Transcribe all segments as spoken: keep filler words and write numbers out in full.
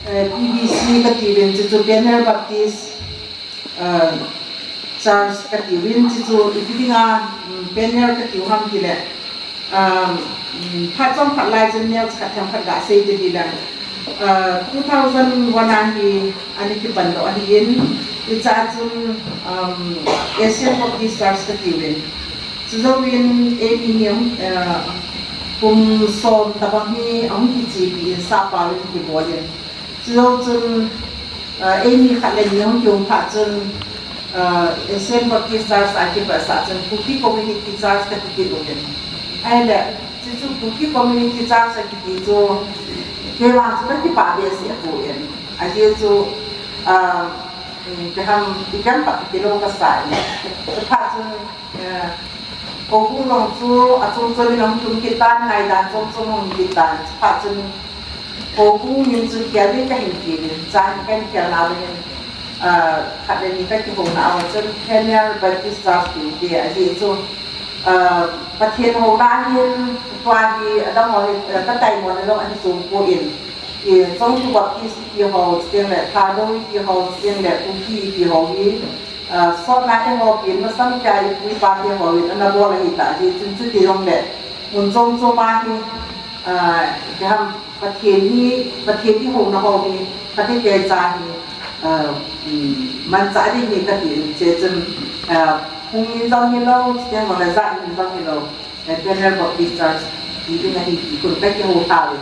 Eh, P B C kati uvin, chuchu Pioneer Baptist, eh, Church kati uvin, chuchu ipi dinga, mm, Pioneer kati u ham tile, um, mm, phat chomkhat lai chun neocha khat themkhat gasei ding ahi. Eh, two thousand one a hi ana kipan doh ahin, hichea chun, um, Asian Baptist Church kati uvin. Chujouvin eimi hi, eh, kum som tabang hi ahung kichepi in, sahpao in kibol in. Chujou chun, eh, eimi khat le ni ahung kium phat chun, eh, Asian Baptist Church a kipasah chun Kuki Community Church kati kit uvin. Ahile, chuchu Kuki Community Church akiti chu, kei vang chu kakipah behseh poi. Ajeh chu, eh, um, kiham, ikiam khat kilou kasa in. Chuphat chun, Eh, houbung jong chu achom chom in ahung tum kit tan, ngaidan chom chom ahung kit tan. Chuphat chun houbung min chu khel ding kahin ti in, chang kahin khel nau hin, eh, khat le ni kakihou nau chun Pioneer Baptist Church ti te, ajeh chu, eh, Pathen houna hin tua hi adang ho hi, eh, ka taimo na jong ahi jong poi. Eh, Chongthu Baptist ti ho, chuteng le Thadou ti ho, chuteng le Kuki ti ho hi, ah, sotna eiho pen masang kia ipu ipa te hon ana bol ahi tah jeh chun, chuti jongle mun chom chom a hi, ah, kiham Pathen hi, Pathen hi houna ho hi, Pathen te cha hi, ah, um, manchah ding hi kati in, chuche chun, ah, hung in jong hilou, chuteng le jat in jong hilou, eh, Pioneer Baptist Church ti ding ahi ti khun kakihou tauve.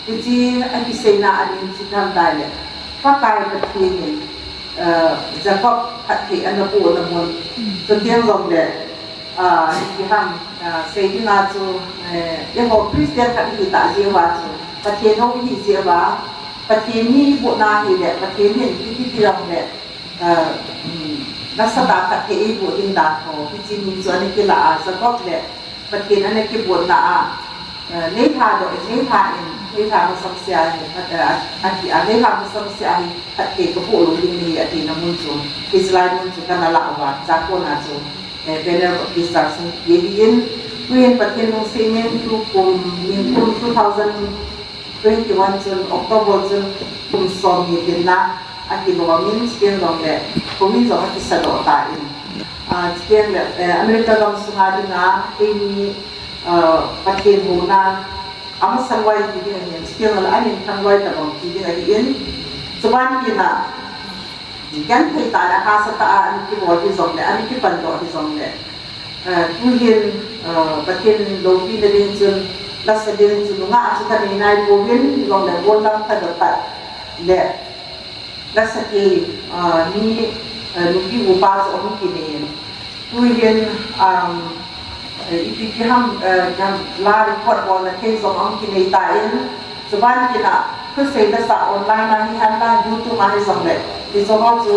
Hiche a kiseina a ding chu ipi ham tile, Pakai Pathen in, eh, Jacob phatthei ana bohna mun. Chuteng jongle, ah, ipi ham, ah, sei dinga chu, eh, eiho Christian khat ihi tah jeh uva chu, Pathen hou ihi jeh uva, Pathen hi ibohna hile, Pathen hin ipi ti jongle, ah, um, nasatah a phatthei eiboh ding dan ho, hiche ni chu ana kilah a, Jacob le Pathen ana kibotna a, eh, neilha doh, neilha in, neilha masang sea hi, eh, a, ati a, neilha masang sea hi, phatthei kaboh lou ding nahi, atina mun chu, hiche lai mun chu kana lah uva, chua kona chu, eh, Pioneer Baptist Church sung hi ahin, tuhin Pathen lungset in tukum, nikum two thousand twenty-one chun, October chun kum som ni dinna akilom in, chuteng jongle houin jong akisa doh tan. Ah, chuteng le, eh, America gam sunga dinga eimi, ah, Pathen houna amasa loi ti ding ahin, chuteng le amin thang loi tabang ti ding ahin. Chuban tina, genthei tah le hahsa tah a ana kibol hijongle, ana kipan doh hijongle, eh, tuhin, eh, Pathen loupina ding chun, lasa ding chun nungah chu kanei nai pouvin, hijongle gollhang thada khat le lasa kei, eh, ni, eh, nupi upa chu ahung kinei in. Tuhin, um, eh, ipi ti ham, eh, jam la record bolna thei jong ahung kinei tan, chuban tina, thusei lasa online a hihen lang, YouTube a hijongle, hiche ho chu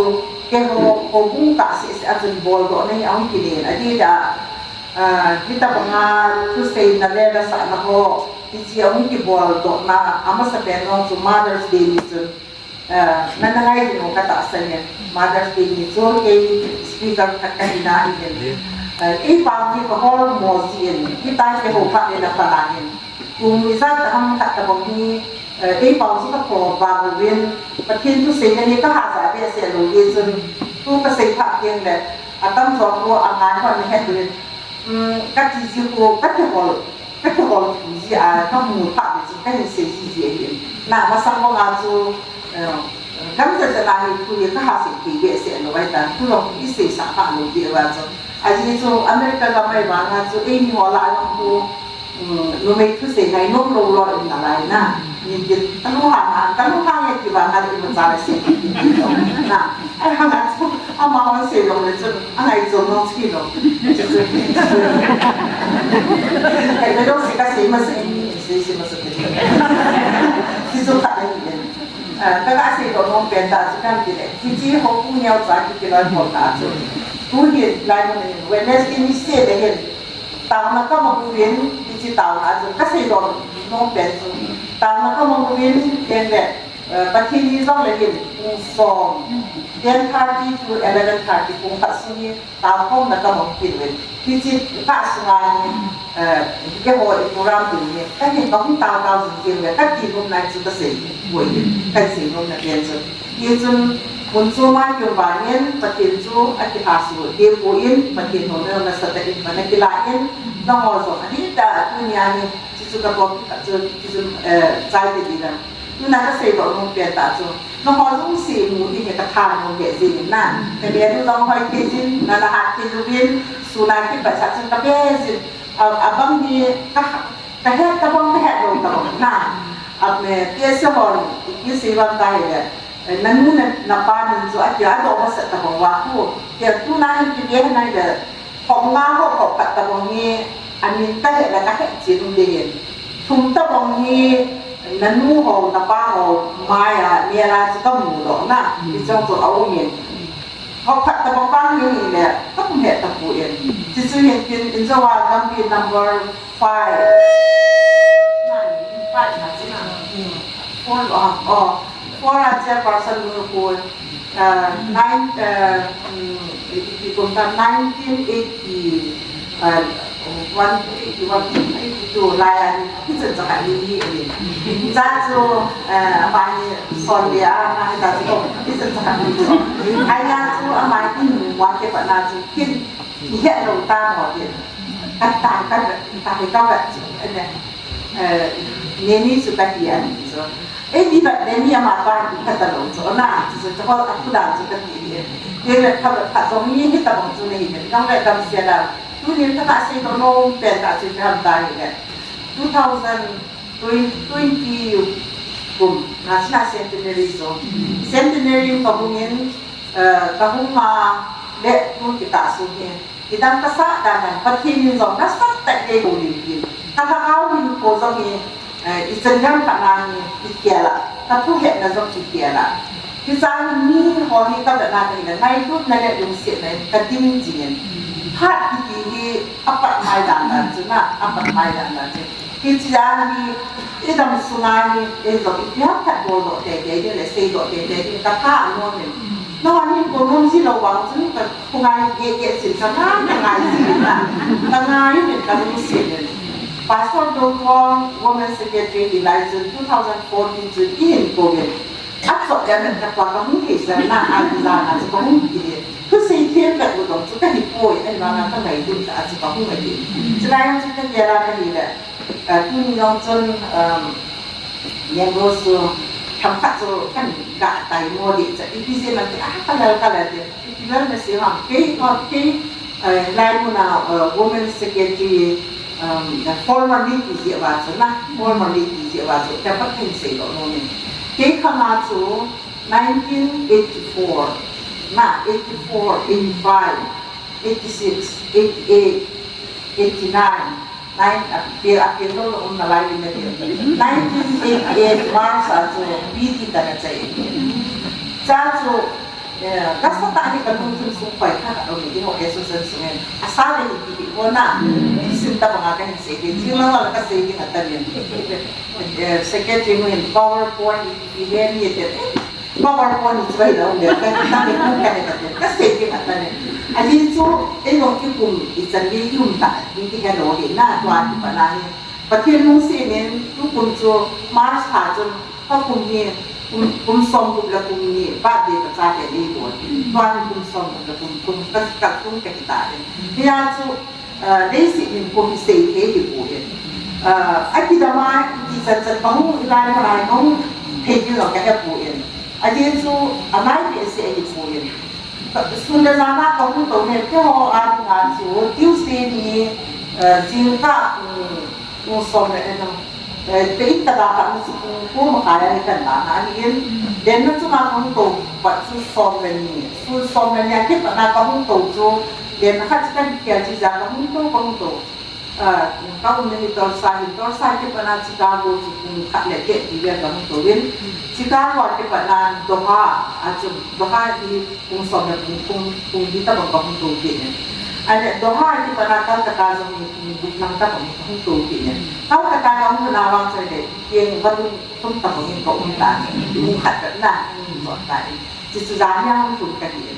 keiho, houbung tah seh seh a chun boldohna hi ahung kinei in, adeh a, ah, hitabanga thuseina le lasahna ho, hiche ahung kiboldohna, amasapen ho chu Mother's Day ni chun, ah, nana ngai diu katahsan in, Mother's Day ni chu kei speaker khat kahina ahin. Ah, eipao hi kahol mo jin, hitia keiho phat le na phat ahin. Kum ijat ham khat tabang hi, eh, eipao chu kakho vang uvin, Pathen thuseina hi kaha ja behseh lou jeh chun, tu kasei phat teng le, atamjo ho angai hon ahet uvin, um, kati ji ho, kakihol, kakihol thu ji a, kamu phat le chun kahin sei ji ji ahin. Na masang banga chu, eh, gam jat jat a hi thu hi kaha sei thei behseh lou ahitan, thu jong iseisah pha lou jeh uva chu. Ajeh chu America gam a hi vanga chu eimi ho lah a jong khu, um, numei thusei ngainom lou lou in nalai na. Min tin, kalunghang a, kalunghang e ti vang a le imacha le sei ti ti lou. Na, ahivanga chu, amahon sei lou le chun, angai chom nom chi lou. Chu chu. Kei le lou sei kasei masa in, sei sei masa te. Ti chu khat ahi le. Ah, kaga seidoh nom pen tah chu ipi ham tile, hiche houbung neocha kiti loi khol tah chu, tuhin lai mun hin, Wednesday ni seh le hin, taona kamu uvin, hiche taona chu, kaseidoh nom pen chu, taona kamu uvin, chuteng le, Eh, Pathen ni jong le hin pung som, ten thirty to eleven thirty pung khat sung hi taokhomna ka bang kit uvin. Hiche kah sunga hi, eh, keiho i program ding hi ka hin ka hung tao tao jing jing uve, ka ti nom nai chu ka sei poi, ka sei nom na pen chu. Hichun mun chom a kium vangin Pathen chu akilhasuh deh poi, Pathen ho nasatah in pan akilah in, nangho jong ahi ta tunia hi, chuchu ka topic chu, chuchu, eh, chai te ti dam. Tuna ka seidoh nom pen tah chu, nangho jong seimu ding hi ka thanom beh jing in na. Ka beh nu jong hoi thei jin, na na hat thei uvin, sun a kipat chan chun ka beh jin. A, abang hi ka, ka het tabang, ka het lou tabang na. Ab me, ti se hon, i sei bang ta hi le. Eh, nanu na, napa min chu atia, adoh masat tabang uva khu. Tia tuna hin kibeh nai le, khop nga ho khop khat tabang hi, amin ka het le ka het chin um ding in. Thum tabang hi, nanu ho, napa ho, mai a, mel a chu ka mudoh na, hichong chu aum in. Khop khat tabang vang hi le, ka pum het tapon. Chuchu hin tin, in jo a gampi number five. Nine, five na chu na. Four, oh, oh. Four a chairperson nu khu, uh, nine, uh, um, i, i kum ta nineteen eighty, uh, one, eighty one, eighty two lai a, hichun chakhat ni hi, hi. Cha chu, uh, ama hi son le a, na hi ta chu, hichun chakhat ni chu. Ahi a chu, ama hi mu a kipat na chu, kin, i het lou ta mo de. Ka ta, ka, ka, ka, ka, chu, ne. Eh, neni chu ka ti a ni chu. Eh, ni ba, neni ama pa ka ta lou chu na, chu, chu, chu, a khu dan chu ka ti ni. Ni le pha, pha jong ni hi tabang chu nei ni. Nang le dam sia la. Tuni ka ta seidoh nom pen tah chu ham ta hi le. Two thousand twenty kum, na chu na centenary chu. Centenary ka hung in, eh, ka hung a le tu kitah sung hi. Idam ka sah dan dan, Pathen in jong nasatah in eihoulim pin. Ka lhagao hinkho jong hi, eh, ichan gam khat na hi, ikhel a, ka thu hetna jong ikhel a. Hiche a hi mi ho hi ka vet na ka hi le, ngailutna le lungsetna in ka ding jing in. Phat kiti hi apat mai dan dan chu na, apat mai dan dan chu. Hiche a hi, idam sunga hi, eijong ipi ham khat boldoh teitei ding le, seidoh teitei ding, ka ka anom in. Nangho hin ko nom ji lou vang chun ka khongai geh geh sin ka ngai, ka ngai ji na. Ka ngai in ka lungset in. Pastor Dongkong, Women Secretary, hi lai chun two thousand fourteen chun i hin kou in. Achot le met ka tua ka hung thei sem na, a hi jan a chu ka hung kile. Thusei them vet u dong chu ka hi poi, ahivanga ka ngailutna a chu ka hung ahi. Chulai a chu ka gel a ka hi le. Ah, tuni jong chun, um, Ngen Rose chu themkhat chu kan ga tai mo ding chu, ipi jeh ham ti a, ka lal ka lal te, ipi lal na sei ham, kei, kei, eh, lai mun a, eh, Women Secretary, um, the formerly ti jeh uva chu na, formerly ti jeh uva chu, themkhat kahin seidoh nom in. Kei khang a chu nineteen eighty-four, na, eighty-four, eighty-five, eighty-six, eighty-eight, eighty-nine, nine, a, pe, a, pe, lo, lo, um, na lai, na, nineteen eighty-eight March a chu B T ka na chai. Cha chu, eh, ka sa ta hi ka lungthim sung khoi kha ka um, eiho association sung in. Asa le hi ki ho na, sim ta banga ka hin sei ke, jing la la ka sei ding atan in. Eh, secretary nu in PowerPoint, i, i, he ni te, eh, PowerPoint chu bai lou le, ka, ka, ka, ka, ka, ka sei ding atan e. Ajeh chu, eijong kikum ichan gei i um ta, ding kihe lou hi na, tua kipat na hi. Pathen lungset in, tukum chu March tha chun, ka kum hi, kum, kum som gup le kum ni, birthday ka chate nei bol. Tua hi kum som gup le kum thum, ka, ka kum ka hi ta hi. Hia chu, Ah, leiset hinkho hi seithei hi poi. Ah, akidam a, iti chan chan ka hung, hilai mun a ka hung thei ding jong ka he poi. Ajeh chu, anai behseh ahi poi. Ka, sun le jan a ka hung tou ne, keiho a dinga chu, Tuesday ni, ah, jingkah, um, pung som le, eh, no. Eh, te in tada ka mu chu pung ko makai a hi kan dan ahi in. Then na chunga ka hung tou pat chu som le ni. Sun som le ni a kipat na ka hung tou chu. Then na khat chu kan khel chu ja ka hung tou, ka hung tou. Ah, ka umna hi Tulsa hin, Tulsa kipat na Chicago chu pung khat le te ti vel ka hung tou in. Chicago a kipat na Doha, a chu Doha hi pung som le pung, pung, pung li tabang ka hung tou te in. Ane, Doha kipana Calcutta jong ni, ni group lang ta kong hung tu pi ne. Calcutta ka hung na vang choi de, yang vadung tum ta kong ko um ta, um khat na, um zo ta. Chi chu jani a hung tu ka hi.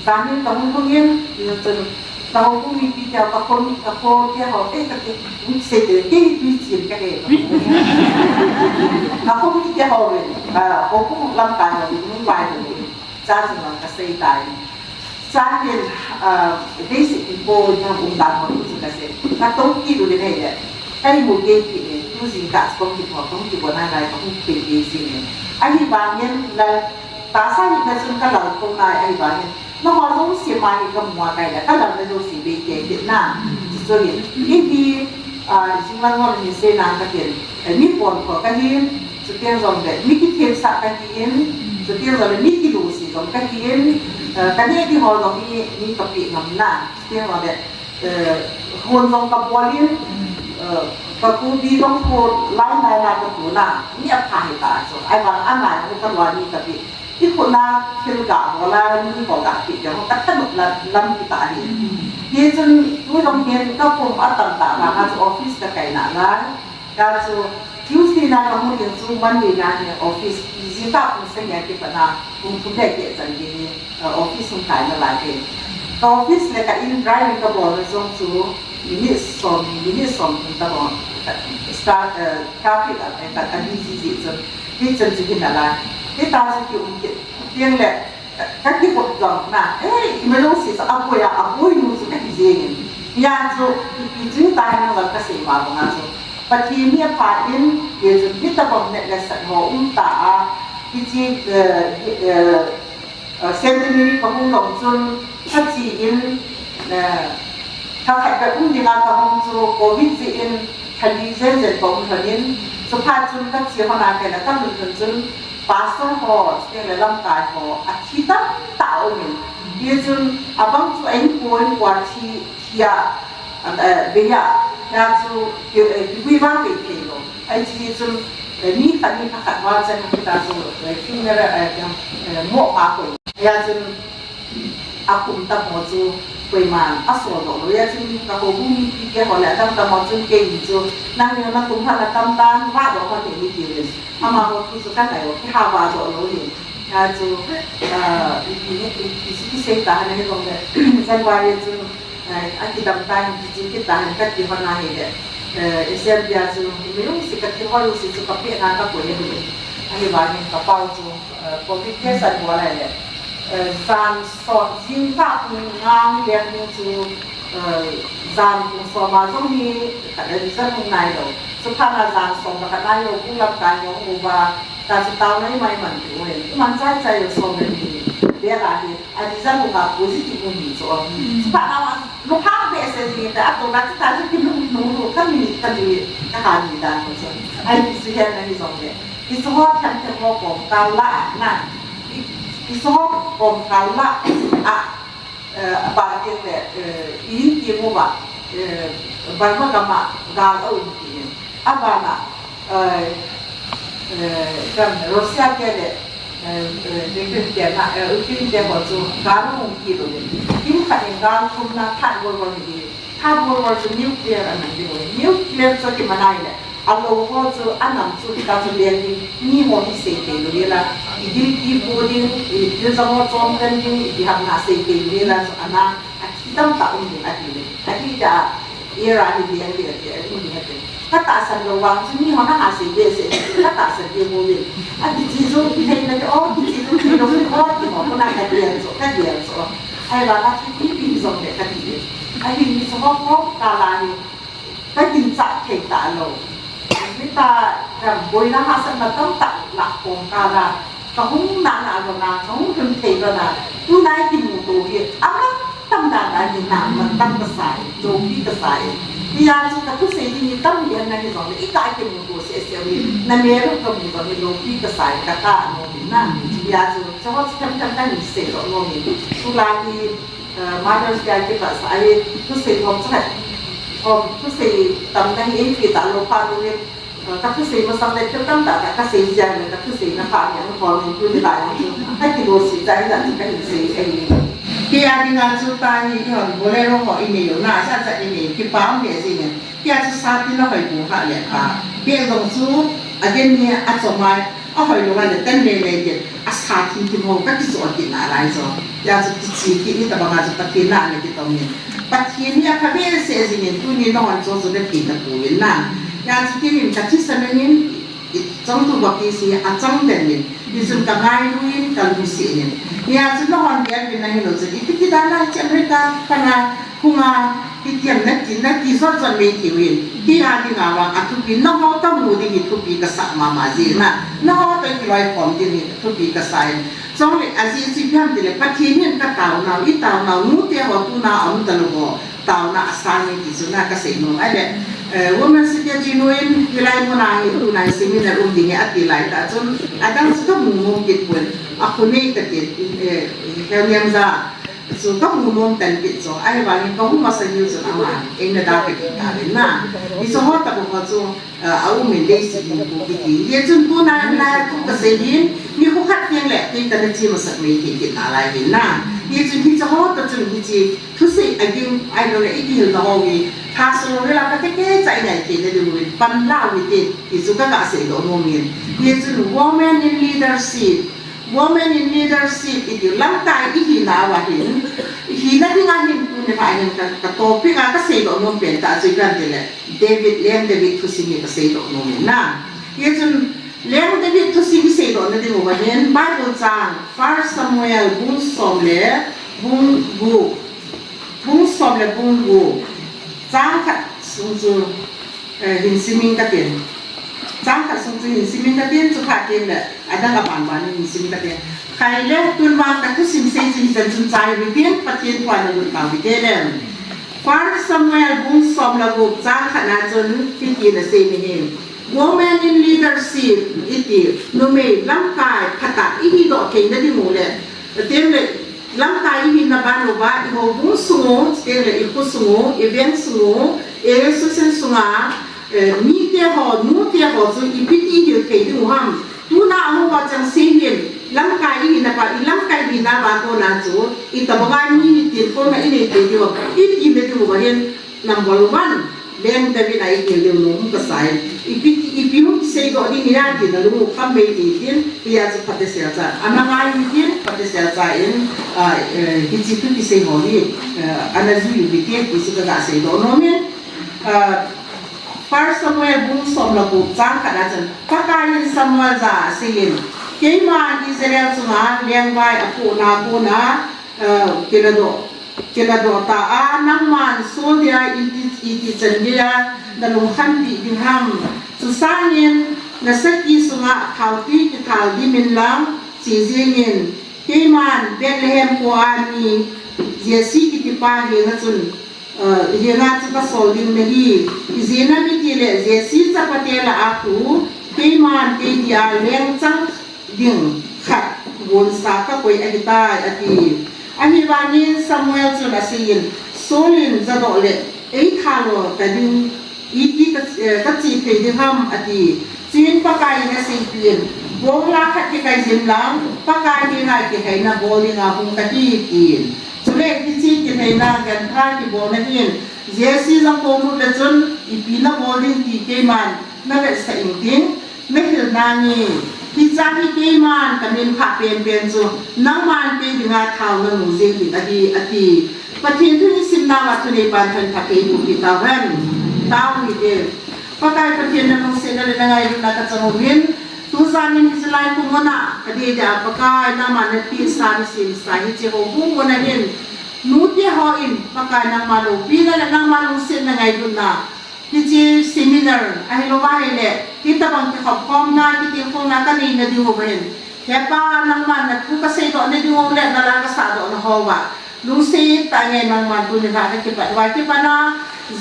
Jani ka hung tu yin, ni chun, ka hung tu mi pi ka, ka kon, ka kon ke ho, eh, ka ke, um se de, ke pi chin ka ke. Ka kon mi ke ho, eh, ka kon lam ka ho, um vai ho. Cha chun ka sei tai. Cha hin, ah, basic info na um dan ho chu ka sei. Ka tong ki lu le nei le. Ka imu ke ki ne, tu jing ka kom ki ho, kom ki bo na lai ka hung pe ke jing ne. Ahivangin la, ta sa ni ka chun ka lal ko nai ahivangin. Na ho jong si ma hi ka mua kai la, ka lal na jong si be ke ki na. Chu hin, i hi, ah, jing lang ho ni se na ka kin. Eh, mi pon ko ka hin. Chuteng jongle, mi kithemsah kahin, chuteng jongle, mi kilusi jong kahin, eh, kaneh ding ho jong hi, mi kapeh ngam na. Chuteng jongle, eh, hon jong kabol in, eh, kakubi jong ko lai lai lai katu na, mi apha hita chu. Ahivang anai ho kalua mi kapi. Ikhut na thil gabol a, mi ho gapeh jong kathanop la lam kita hi. Hichun, tu jong hin kakum atam tah vang a chu office kakai na lai. Ka chu Tuesday na ka hung in chu Monday na hi office, jingkah pung sagi a kipat na pung thum le keh chan gei hi, uh, office hung kai nalai te. Ka office le ka in driving ka bol na jong chu minute som, minute som thum tabang. Start, uh, traffic a, a, a busy jeh chun. Hichan chu hin nalai. Hita chu ki um kit. Tiang le, Ka, ka kikop jong na, eh, emergency chu aboi a, aboi nu chu kahi jeng in. Hia chu, ipi chu tahi nang jong kasei ma banga chu. Pathen mi apha in, hia chu hitabang neh le sat ho um ta a, hiche, eh, eh, eh, centenary kahung jong chun, kache in, eh, Tha khat bep um dinga kahung chu covid jeh in tha li jen jen kaum lhon in, chuphat chun kache lhon a kei le kalhun lhon chun pastor ho, chuteng le lamkai ho, athi tamtah aum in. Hichun abang chu a inko inko a thi, thi a, eh, bei a, hia chu ki, eh, kivui vang bei thei lou. Ahi chun, eh, ni khat ni khat val chen hita chu, eh, funeral, eh, eh, mo pa ko. Hia chun Akum tam ho chu koiman asol doh lou. Hia chun ka houbung mipi te ho le adang tam ho chun keini chu nangni nakum lhon atam tan, vahdoh lhon hih in ati uvin. Amaho thu chu kangai u, kihah vahdoh lou ahi. Hia chu, ah, ipi, ipi chu kisei ta ham, hijongle January chu, eh, akidam tan, kichi kit tan kati lhon ahile, eh, Assembly a chu mi lungsi, kathil ho lungsi chu kapeh na kakoi ahi. Ahivangin kapau chu, eh, covid test abol ahile, eh, jan som, jingkah pung nga leng ding chu, eh, jan pung som a jong hi, eh, result hung nailou. Chuphat na jan som le khat nailou, pung lamkai jong hung uva, ta chu taona iman iman diu ahi. Iman chai chai lou, som le ni bel ahi, a result hung a positive hung hi chu. Chuphat na Lungkham behseh jing in, atoh na chu ta chu kinung nung lou, ka minute ka minute, ka ha ni dan ko chu. Ahi chu hihen na hijongle. Hiche ho them them ho kom kal lah a na. Hiche ho kom kal lah a, eh, apa teng le, eh, i in ki mu ba, eh, Burma gam a gal aum ki in. Abana, eh, eh, gam Russia te le, eh, eh, Ukraine te na, eh, Ukraine te ho chu gal hung kit lou le. Kimkhat in gal thum na Third World War hi, Third World War chu nuclear a nang ding lou. Nuclear chu kiman ahile, alou ho chu anam chu hita chu leng ding, mi ho hi sei thei lou le la, i dil kipu ding, i dil jang ho chom den ding, i kihapna sei thei lou le la chu ana, athi tamtah um ding ati le. Ahi ta, era hi leng ding ati, um ding ati. Ka tahsan lou vang chu mi ho na ha sei behseh, ka tahsan ding mo ve. A kichi chu thei na, o kichi chu thei lou, o ti mo, ko na ka dian chu, ka dian chu. Ahivang a chu ipi jongle ka ti. Ahi mi chu ho ko ka la hi, ka ginchat thei talou. Hita, ka boina hahsatna tamtah lah kong ka la. Kahung nahna lou na, kahung lhun thei lou na, tunai kimuto hi, amantam dan dan hi na, mantam kasa e, loupi kasa e. Hia chu kathusei ding hi tam hi ana hijongle, ikah kimuto seh seh u hi, na mel u kamu jongle, loupi kasa e, kaka anom in na. Hia chu, chu ho chu them them kahin sei lou nom in. Tulai hi, eh, Mother's Day a kipah sa ahi, thusei thom chu khat, thom thusei tamna hi eipeh talou phat u hi, Ka thusei masang le thil tamtah ka, ka sei jeng le ka thusei na pha ni ang khol ni tuni lai ang chu. Ka kilosi chai jat chu ka hin sei ahi. Kei a dinga chu tahi, ihon Bolero ho inei u na, jat jat inei, kipa um lheh jingin. Kei a chu sa tin ahoi bu ha le kha. Kei jong chu, again ni a chomai, ahoi lou le tan le le ke, asa thin thin ho ka kiso kit nalai jo. Kei a chu kichi kit ni tabanga chu Pathen na le kitong ni. Pathen ni a pha behseh jingin, tuni nahon chu chu le pi ta pu in na. Kei a chu kei hin ka thisan in, Chang tu baki si a chang den in, hichun ka ngailu in, ka lungset in. Nia chun nahon gel vin nahi lou chun, ipi ti dan a hiche America pana hung a, hitiam nati, nati jot jot mai thei uvin. Kei a dinga vang a thupi, naho ka mu ding hi thupi ka sa mama jing na. Naho toh kiloi khom ding hi thupi ka sa in. Chule ajeh chu ipi ham tile, Pathen in ka taonau, i taonau, nute ho tuna aum talou ho. Taona asang e ti chu na ka sei nom. Ahile, eh, Women Secretary nu in hilai mun a hi tunai seminar um ding e ati lai tah chun, adang chu ka mu nom kit pon, akhonei ka ti, eh, Helniam ja chu ka mu nom tan kit chu, ahivangin ka hung masa hiu chun ama eina da ka kit ta uvin na. Hiche ho tobang ho chu, ah, a um in leiset hin pu kiti. Hijeh chun tuna na thu ka sei hin, nikho khat teng le, kei ka na che masak mai thei kit nalai hin na. Hijeh chun hiche ho tah chun hiche thusei aging, ahilou le, i kihilna ho hi, lha sung hila ka te kei cha i ngai thei na diu hin, pan la u hite, ti chu ka ga seidoh nom in. Hijeh chun women in leadership, women in leadership, i ti lamkai i hina uva hin, i hina dinga hin tuni pha hin ka, ka topic a ka seidoh nom pen tah chu ipi ham tile, David, Leng David thusim hi ka seidoh nom in na. Hijeh chun, Leng David thusim i seidoh na diu va hin, Bible chang, First Samuel bung som le bung gup, bung som le bung gup, chang khat sung chu, eh, hin simin ka tin. Chang khat sung chu hin simin ka tin, chu phat teng le, adang aban ban hin simin ka tin. Khai le, tun vang ka thusim sei chu hichan chun chai u hitin, Pathen thu a na lut tau hite le. First Samuel bung som le gup, chang khat na chun, hiti na sei ni hi. Women in leadership, i ti, numei lamkai phatah i hidoh thei na diu le, teng le, lamkai i hina ban uva, i houbung sung u, teng le, i kho sung u, i veng sung u, i association sunga, eh, mite ho, nute ho chu ipi ti hil thei diu ham. Tuna amu va chang sei hin, lamkai i hina pa, i lamkai hina va kona chu, itobanga mi hi tilkhouna i nei thei diu ham. I ti na diu va hin, number one, Leng David a i hil diu nom ka sa in. Ipi ti, ipi hung kiseidoh ding hia ti na lung u kham mai ti tin, hijeh chun phatechan. Ana ngai tin, phatechan, ah, eh, hiche thu kisei ho hi, eh, ana jui u hite, ti chu ka ga seidoh nom in. Ah, First Samuel bung som le gup chang khat na chun, Pakai in Samuel jah a asei in, Keiman Israel chunga lengvai apohna kona, eh, kiladoh, kiladoh ta a, nangman Saul dia iti, iti chan geiya na lungkhampi ding ham. Chusangin na sakhi sunga thaotui kithal dimin lang, che jengin, keiman Bethlehem khoa mi Jesse kitipa henga chun, Aa, hiche nga chu ka sol ding nahi. Ijeh inem itile Jesse chapate lah a khu, keiman kei dia lengchang ding khat gonsa ka koi ahitai, ati. Ahivangin Samuel chun aseiyin, Saul in jadoh le eithat lou ta ding, iti ka, eh, ka che thei ding ham, ati. Chuin Pakai in aseipeh in, bongla khat kikai jin lang, Pakai henga kiheina bol dinga hung kahi, tin. Chule hiche kiheina gantha kibolna hin, Jesse jong khomu le chun, ipi nabol ding ti keiman navetsah intin, nahil nange. Hiche hi keiman kamin phah penpen chu, nangman kei dinga thao nanu jeng ding ahi, ati. Pathen thu isimnauva thuneipan thangtha kei boh peh tauhen. Tao hite. Pakai Pathen nalungsetna le nangailutna kachang uvin, tujan in hiche lai kum muna, kadei dia Pakai nangma napeh sa, nasemsa hiche houbung muna hin, nute hon Pakai nangma loupina le nangma lungsetna ngailutna, hiche seminar, ahilouva ahile, hitobang kikhop khomna, kitilkhouna kanei nadiu vin, He Pa, nangman nathu kaseidoh nadiu le, nala kasahdoh nau va, lungset tah in nangman tuni lha kakipat uva kipat a,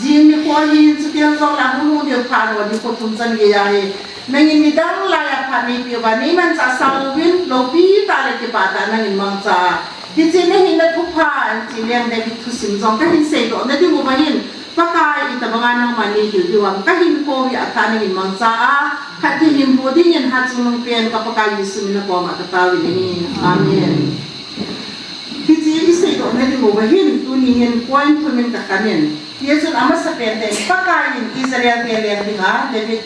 jing nikho hin chuteng jongle hung lhung diu phat lou, nikho thum chan geiya hi, nangin nidang laiya phat neipeh uva, neimanchah sah uvin, loupi tah le kipah tah nangin mangcha a. Hiche nahinna thupha, hiche Leng David thusim jong kahin seidoh nadiu va hin, Pakai, itobanga nangman neihil diu ham, kahinkho hi atha nangin mangcha a, khat thei hinpo dingin hatchungnung pen ka Pakai Jesu mina koma kataovin ahi. Amen. Hiche iseidoh Nading uva hin, tuni hin point thum in kakhen in. Hichun amasapen in, Pakai in Israel te leng dinga David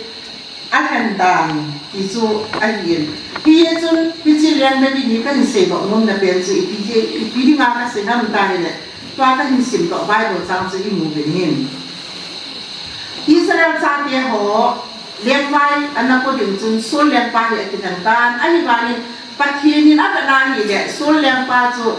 alhen dan ti chu ahin. Hichun, hiche leng David hi kahin seidoh nomna pen chu ipi, ipi dinga kasei ham tahile, tua kahin simdoh Bible chang chu imu uvin ahi. Israel chate ho lengvai ana po ding chun Saul lengpa hi akilhen tan, ahivangin Pathen in avetna ahile Saul lengpa chu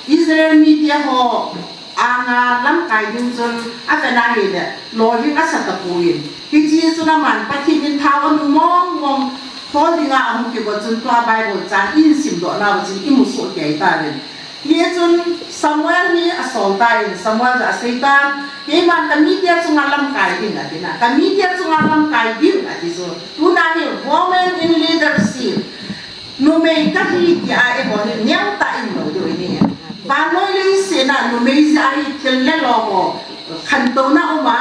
Israel mite ho anga lamkai ding chun avetna ahile lolhing asa tapon. Hiche chun aman Pathen in thao anu mong mong hol dinga ahung kigo chun tua Bible chang ihin simdoh nauva chun imu soh kei tauvin. Hichun Samuel hi asol tan, Samuel jong asei tan, keiman kamite chunga lamkai ding atina, kamite chunga lamkai ding ati chu. Tuna hi women in leadership. Numei kahi tia eiho hi neotah in imu diu ahi. Vannoi leiset a numei jeh a hi thil le lo ho khantouna um a,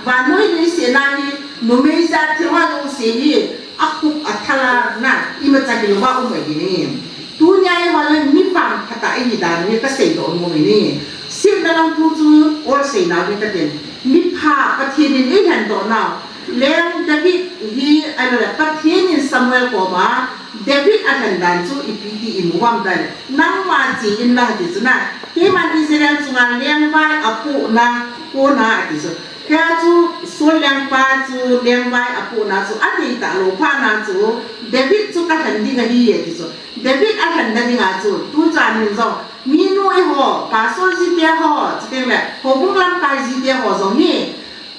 vannoi leiset a hi numei jeh a thil ho jouse hi akhup athal a, imacha hilouva um ahi. Tunia eiho hi mi vangphat a ihi dan hi kaseidoh nom ahi. Simna lang thu chu olseina hi katin. Mi pha Pathen in eilhendoh nau. Leng David hi, ahilou le Pathen in Samuel koma David alhen dan chu ipi ti imu uvem tile, nangma che in lang ti chu na. Keiman Israel chunga lengvai apohna kona ati chu. Hia chu Saul lengpa chu lengvai apohna chu adeitah lou phat na chu David chu kalhen ding ahi ati chu. David alhenna dinga chu tuchan in jong minu eiho, pastor jite ho, chuteng le houbung lamkai jite ho jong hi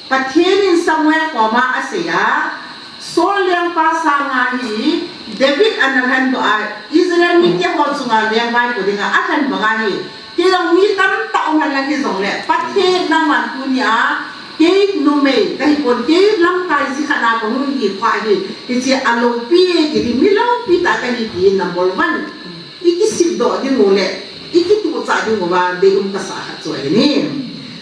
Pathen in Samuel koma asei a, Saul lengpa sanga hi David ana lhendoh a, Israel mite ho chunga lengvai po dinga alhen banga hi, keiho mi tamtah um hen lang hijongle, Pathen nangman tunia, kei numei kahipon, kei lamkai ji khat a kahung hi phat hi, hiche aloupi, kei hi mi loupi tah kahi ti number one. Ikisipdoh ding u le, ikituhchah ding uva deium kasah khat chu ahi.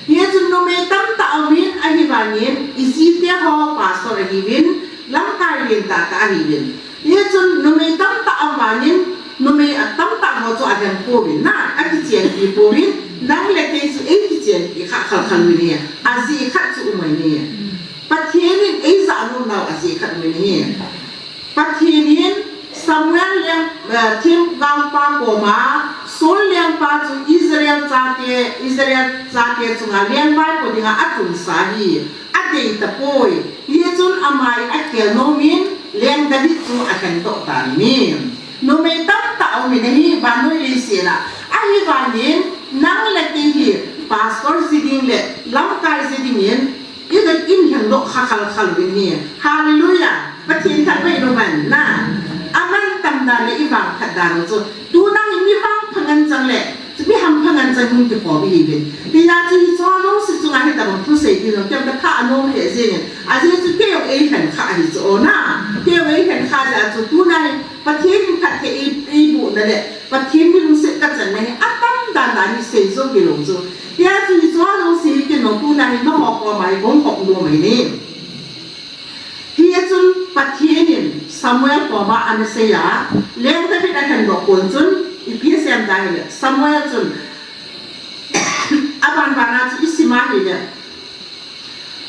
Hichun numei tamtah aumin, ahivangin, ijite ho pastor ahiuvin, lamkai lentah tah ahiuvin. Hichun numei tamtah aum vangin, numei atamtah ho chu alhen pouvin na, akichenpi pouvin, nang le kei chu eikichenpi kha khalkhal uvin ahi, ajeh khat chu um ahi. Pathen in eijah nom nau ajeh khat um ahi. Pathen in Samuel leng, eh, themgaopa koma, Saul lengpa chu Israel chate, Israel chate chunga lengvaipo dinga atungsa ahi, adei tapoi. Hichun ama in akhel nomin, leng David chu akhen toh tan ahi. Numei tamtah aumin ahi, vannoi leiset a. Ahivangin, nang le kei hi, pastor ji ding le, lamkai ji dingin, Ina in lheng doh kha khalkhal uvin ahi. Hallelujah. Pathen thangvah in umhen na. Aman tam dan le ivangphat dan u chu. Tuna hi mi vangpha ngen chang le. Chu mi hampha ngen chang hung kikop ihiuvin. Hijeh chun hicheho jouse chunga hitobang thusei ding jong. Kei jong katha anom lheh jengin. Ajeh chu kei jong eilhen kha ahi chu o na. Kei jong eilhen kha jeh a chu tuna hi. Pathen in phatthei ei, eibohna le. Pathen mi lungset kachanna hi. Atam dan dan hi sei jou kilou chu. Hijeh chun hicheho jouse hi kei jong tuna hi nangho koma hi kahung hop nom ahi. Hijeh chun Pathen in Samuel koma ana sei a, leng David akhen doh pon chun, ipi asei em tia ahile, Samuel chun, aban ban a chu isim a ahile,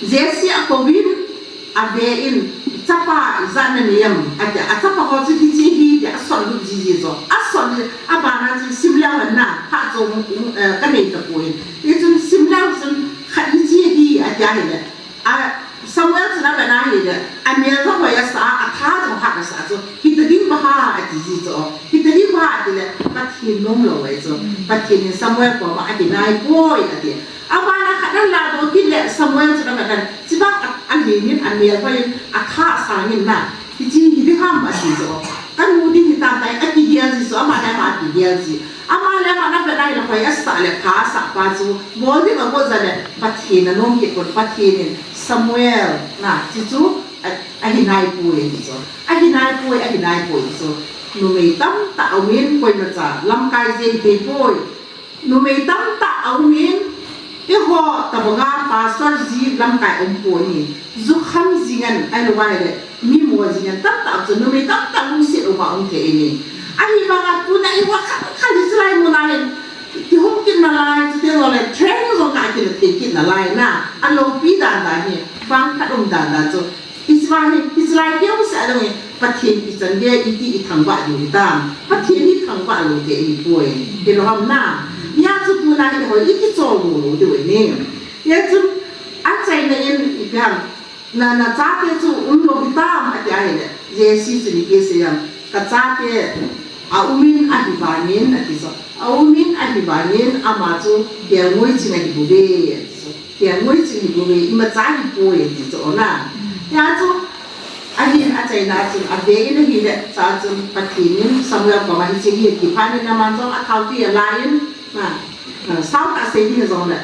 Jesse akouvin, aven, chapa ijat nanei em, atia, achapa ho chu hiche ahi tia asol lut jiji chu, asol, aban a chu isim leu hen na, phat chu, eh, kanei tapoi. Hichun sim leu chun, khat hiche ahi, atia ahile, A, Samuel chun avet na ahile, amel jong hoi asah a, atha jong hat asah chu, hita ding baha ati ji chu, hita ding baha ati le, Pathen nom lou ahi chu, Pathen in Samuel koma ahi naipoi ati. Aban a khat ana ladoh kit le, Samuel chun avet na, chibang a, alhingin, amel hoiyin, atha asangin na, Hiche hi ding ham ati chu. Kanu ding hitam tai akigel ji chu, ama le ama akigel ji. Ama le ama ana vet na ahile hoi asah le pha asah pa chu. Bol ding agot jeh le Pathen anom kit pon Pathen in Samuel na, hiche chu a, ahi naipoi ati chu. Ahi naipoi, ahi naipoi chu. Numei tamtah aumin koimacha lamkai ji hithei poi. Numei tamtah aumin, eiho tabanga pastor ji lamkai aum pon ahi, jukham jing in, ahilou ahile, mi mo jing in, tamtah chu numei tamtah lungset uma um thei ahi. Ahivanga tuna eiho khat khat hi chulai muna hin, Kihong kit nalai, chuteng jongle training jong kah kit thei kit nalai na, aloupi dan dan hi, vangphat um dan dan chu. Hiche hi, hiche lai keu seh a dong hi, Pathen ichan gei iti ithangvah diu hitam. Pathen hi thangvah lou thei ahipoi. Hilou ham na. Hia chu tuna hi hoi iti chol lou lou diu ahi ne. Hia chu achaina in ipi ham. Na, nachate chu umlou hitam ati ahile, Jesse chun ipi asei em, kachate aumin ahivangin ati chu. Aumin ahivangin ama chu kelngoi ching ahibouve ati chu. Kelngoi ching ahibouve, imacha ahipoi ati chu na. Hia chu ahin achaina chun ave in ahile, cha chun Pathen in Samuel koma hiche hi ati phat in aman jong athao tui alan, na, na, sao tah sei ding jongle.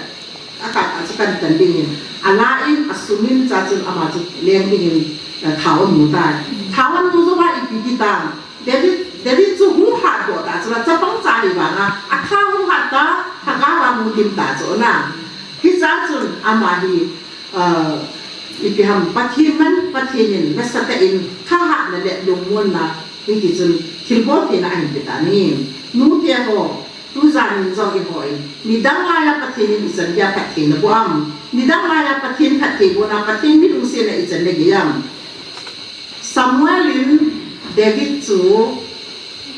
Akah a chu kan tan ding in, alan, asum in cha chun ama chu leng ding in, eh, thao amu tai. Thao amu jou a ipi ti tam. David, David chu hung hatdoh ta chu la chapang cha hi vang a, atha hung hat ta, thagau a mu dim ta chu na. Hicha chun ama hi, eh, ipi ham Pathen man, Pathen in nasatah in thahatna le lungmonna, hiti chun thilbol theina ahin pe ta ni. Nute ho, Tujan in jong eiho in, nidang laiya Pathen in ichan geiya phatthei naboh am? Nidang laiya Pathen phatthei bohna, Pathen milungsetna ichan nagei am? Samuel in David chu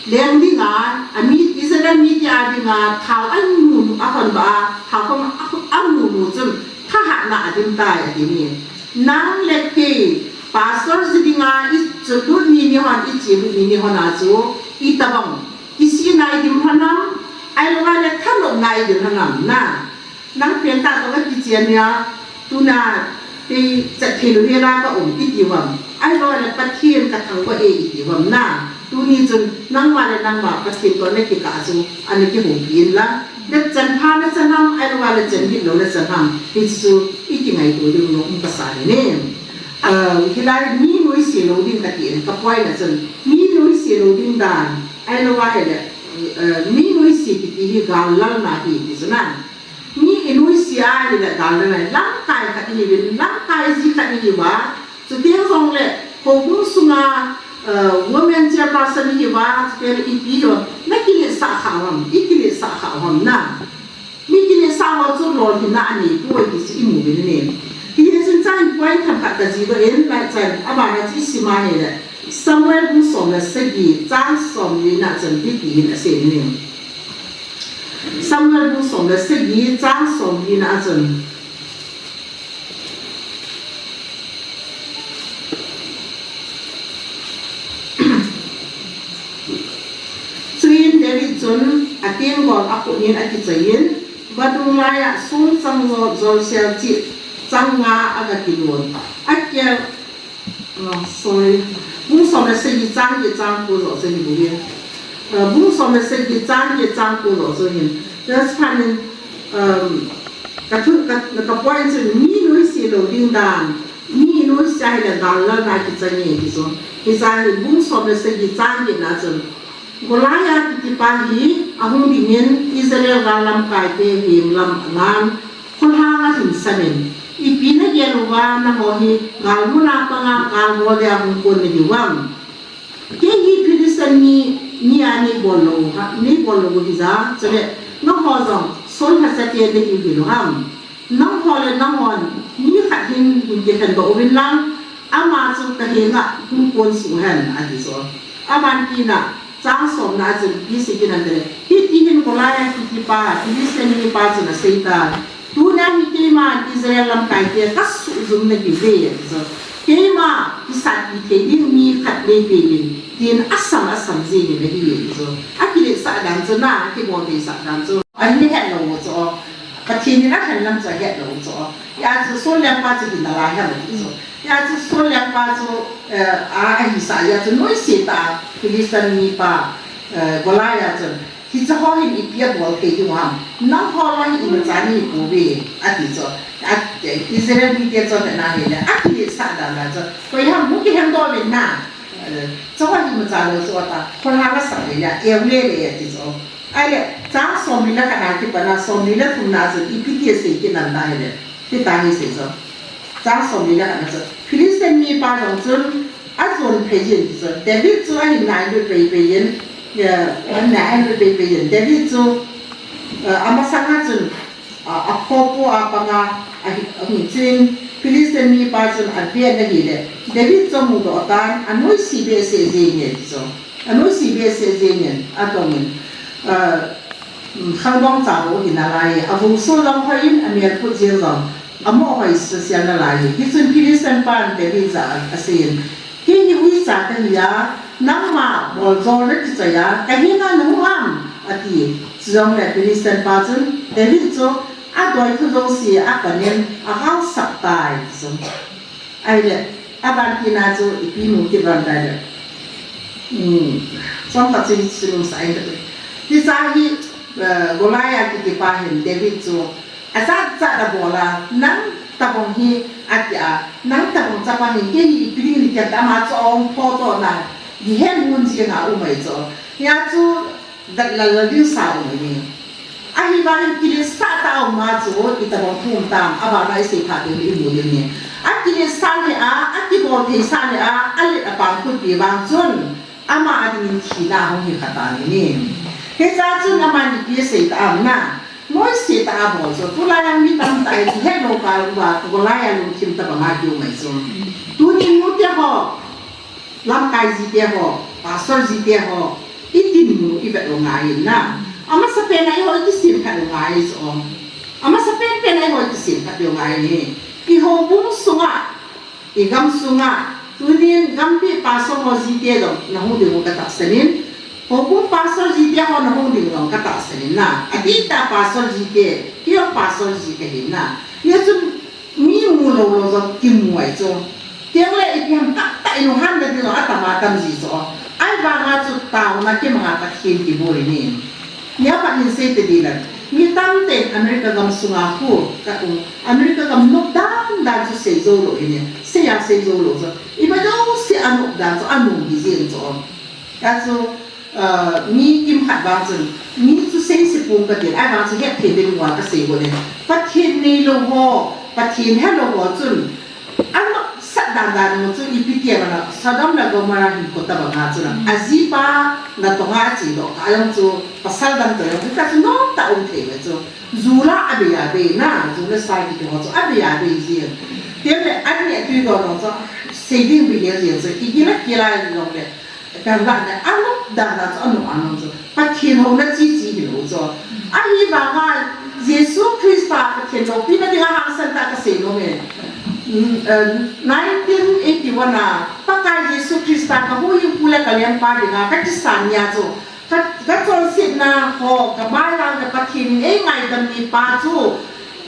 leng dinga, ami, Israel mite a dinga thao anu, ahon ba a, thao koma anu nu chun thahatna adim tai ati ni. Nang le kei, pastor ji dinga ichutlut ni nihon, ichelut ni nihon a chu, itobang kisihna idim lhon am, ahilouleh thanopna idim lhon am na. Nang penta toh kakichen nia, tuna kei chat thei lou hela kaum iti uvam. Ahilouleh Pathen kathangvah e iti uvam na. Tuni chun nangma le nangma Pathen toh nakikah chu, ana kihoupi inlang. Nachan pha nachan ham, ahilouleh chan bit lou nachan ham. Hichu ikingaito diu nom kasa ahi ne. Ah, hilai mi noise lou ding kati in, ka point a chun, mi noise lou ding dan, ahilouleh, eh, mi noise kiti hi gal lalna ahi ti chu na. Mi inoise ahile gal lalna, lamkai khat ihiuvin, lamkai ji khat ihiuva, chuteng jongle, houbung sunga, eh, women chairperson ihiuva, chuteng le ipi hiuva, nakiletsah kha uvam, ikiletsah kha uvam na. Mi kiletsah ho chu lolhinna anei poi ti chu imu uvin ahi. Hijeh chun chang point themkhat kajih doh in, lai chan, abana chu isim a ahile, Samuel bung som le sagi, chang somli na chun hiti hin asei in ahi. Samuel bung som le sagi, chang somli na chun. Chuin David chun atenggol akhut in akichoi in, vadung laiya song chang jo, jolsel cheh chang nga aga kilon. Akel, oh, sorry. Bung som le sagi chang get chang ko joh chu hi bung in. Uh, bung som le sagi chang get chang ko joh chu hin. Just phan in, um, ka thu, ka, ka point chu mi noise lou ding dan. Mi noise ahile gal lalna kichang e ti chu. Hiche hi bung som le sagi chang get na chun. Goliath kitipa hi ahung ding in Israel gal lamkaite heng lam alan kholhang a hin samin, ipi nagel uva nangho hi galmun a panga gal bol dia hung kon nahiu vem? Kei hi Philistine mi, mi a neibol lou ha, neibol lou hija, chule nangho jong Saul lhachate nahiu hilou ham? Nangho le nanghon mi khat hin, hin kikhen doh uvin lang, ama chu kahenga hung kon suh hen, ati chu. Aban tina, chang somna a chun ipi asei kit em tile, hiti hin Goliath kitipa, Philistine mipa chun asei tan, tunia hi keiman Israel lamkaite kasuhjum nahiuve, ati chu. Keima kisatpi thei ding mi khat neipeh in, tin asam asam jing in ahi, ati chu. Akiletsah dan chu na, akibol theisah dan chu. Ahin ahet lou chu. Pathen in ahen lam chu ahet lou chu. Hia chu Saul lengpa chu hinalai ham ati chu. Hia chu Saul lengpa chu, eh, a, ahisah hia chu noise tah a Philistine mipa, eh, Goliath chun, hiche ho hin ipi abol thei diu ham? Nangho loi hi imacha nahi pouve, ati chu. A, eh, Israel mite chun ana hile, akiletsah dan dan chu. Koi ham, hung kihem doh uvin na. Eh, hiche ho hi imacha lou chu ata. Kholhang asah le le, eu le le ati chu. Ahile, chang somli le khat na kipat na, somli le thum na chun ipi ti asei kit em tile, hitia hi asei chu. Chang somli le khat na chun, Philistine mipa jong chun ajon phei in ti chu. David chu ahin nailut pei pei in, eh, ahin nailut pei pei in. David chu Amasanga chun akhopu apanga ahin chun Philistine mipa chun avet ahile David chu amudoh tan anoise behseh jengin chu. Anoise behseh jengin adongin, khangbong cha bou ahi nalai, avungso jong hoiyin amel phut jeng jong amoh hoi sesel nalai. Hichun Philistine pan David jah a aseiyin, kei hi uicha kahi a, nangma bol jol nati choi a, kahenga nahung ham, ati. Chujongle Philistine pa chun David chu adoi thu jouse apanin agalsap tai, ti chu. Ahile, abantina chu ipi mu kit ham tile. Chomkhat chu hiche chu lungsa in kati. Hiche hi Goliath kitipa hin David chu ajat jat abol a, nang tabang hi ati a, nang tabang chapang hi kei hi ipi ding ni tia ama chu ahung photo na, hihen mun jeng a um ahi chu. Hia chu Gat lal lal ding sa um ahi. Ahivangin kiletsah tah a um a chu itobang thu um tam, abana isei phat ding imu ding ahi. Akiletsah leh a, akibol thei sah leh a, alet apang khutpi vang chun ama adingin thina hung hi kha tan ahi. Hichea chun aman ipi asei tam na, noise tah a bol chu, tulai a mi tamtah hi kihet lou kal uva, Goliath lungthim tobang a kium ahi chu. Tuni nute ho, lamkai jite ho, pastor jite ho, idinmun u ivet u ngai in na. Amasapen a eiho ikisem khat u ngai chu. Amasapen pen a eiho ikisem khat u ngai in. Ihoubung sunga, igam sunga, tunin gampi pastor ho jite jong nahung ding u katahsan in. Houbung pastor jite ho nahung ding jong katahsan in na. Adihtah pastor jite, keiho pastor ji kahin na. Hijeh chun mi mu lou lou jong kimu ahi chu. Tengle ipi ham tamtah in uhhan na ding jong atam atam ji chu. Ahivanga chu taona kimanga Pathen kibol in. Nia Pathen sei te ding le. Mi tamtah in America gam sunga khu ka um. America gam nop dan dan chu sei jou lou in. Sei a sei jou lou chu. Ima jouse anop dan chu anung hi jeng chu. Hia chu mi kimkhat vang chun, mi chu seiseipong katin, ahivang chu hetthei ding uva kasei got in. Pathen neilou ho, Pathen helou ho chun, anopsah dan dan u chu ipi ti ham ana, Sodom le Gomorrah hinkho tobanga chun, ajipa natonga achedoh kha jong chu, pasal dang toh jong chu, hitia chu nomtah um thei ve chu. Ju la abei abei na, ju le sa kiti ho chu abei abei jeng. Tengle an neh tui don jong chu, sei ding bihel jeng chu, igil a kila jongle, Kan lah le, anop dan dan chu, anop anop chu. Pathen houna chichi hilou chu. Ahivanga Jesu Christa Pathen loupina dinga hangsan tah kasei nom e. Nineteen eighty-one a, Pakai Jesu Christa kahuhhingpu le kalengpa dinga kakisan nia chu. Ka, kachonsetna ho, kamailang le Pathen in eingaidam ni pa chu.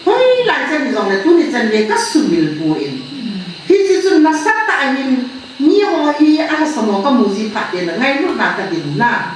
Hoilai chan hijongle tuni chan gei kasumil poi. Hiche chun nasatah a hin miho hi alhasam ho kamu ji phat tengle ngailutna kadin na.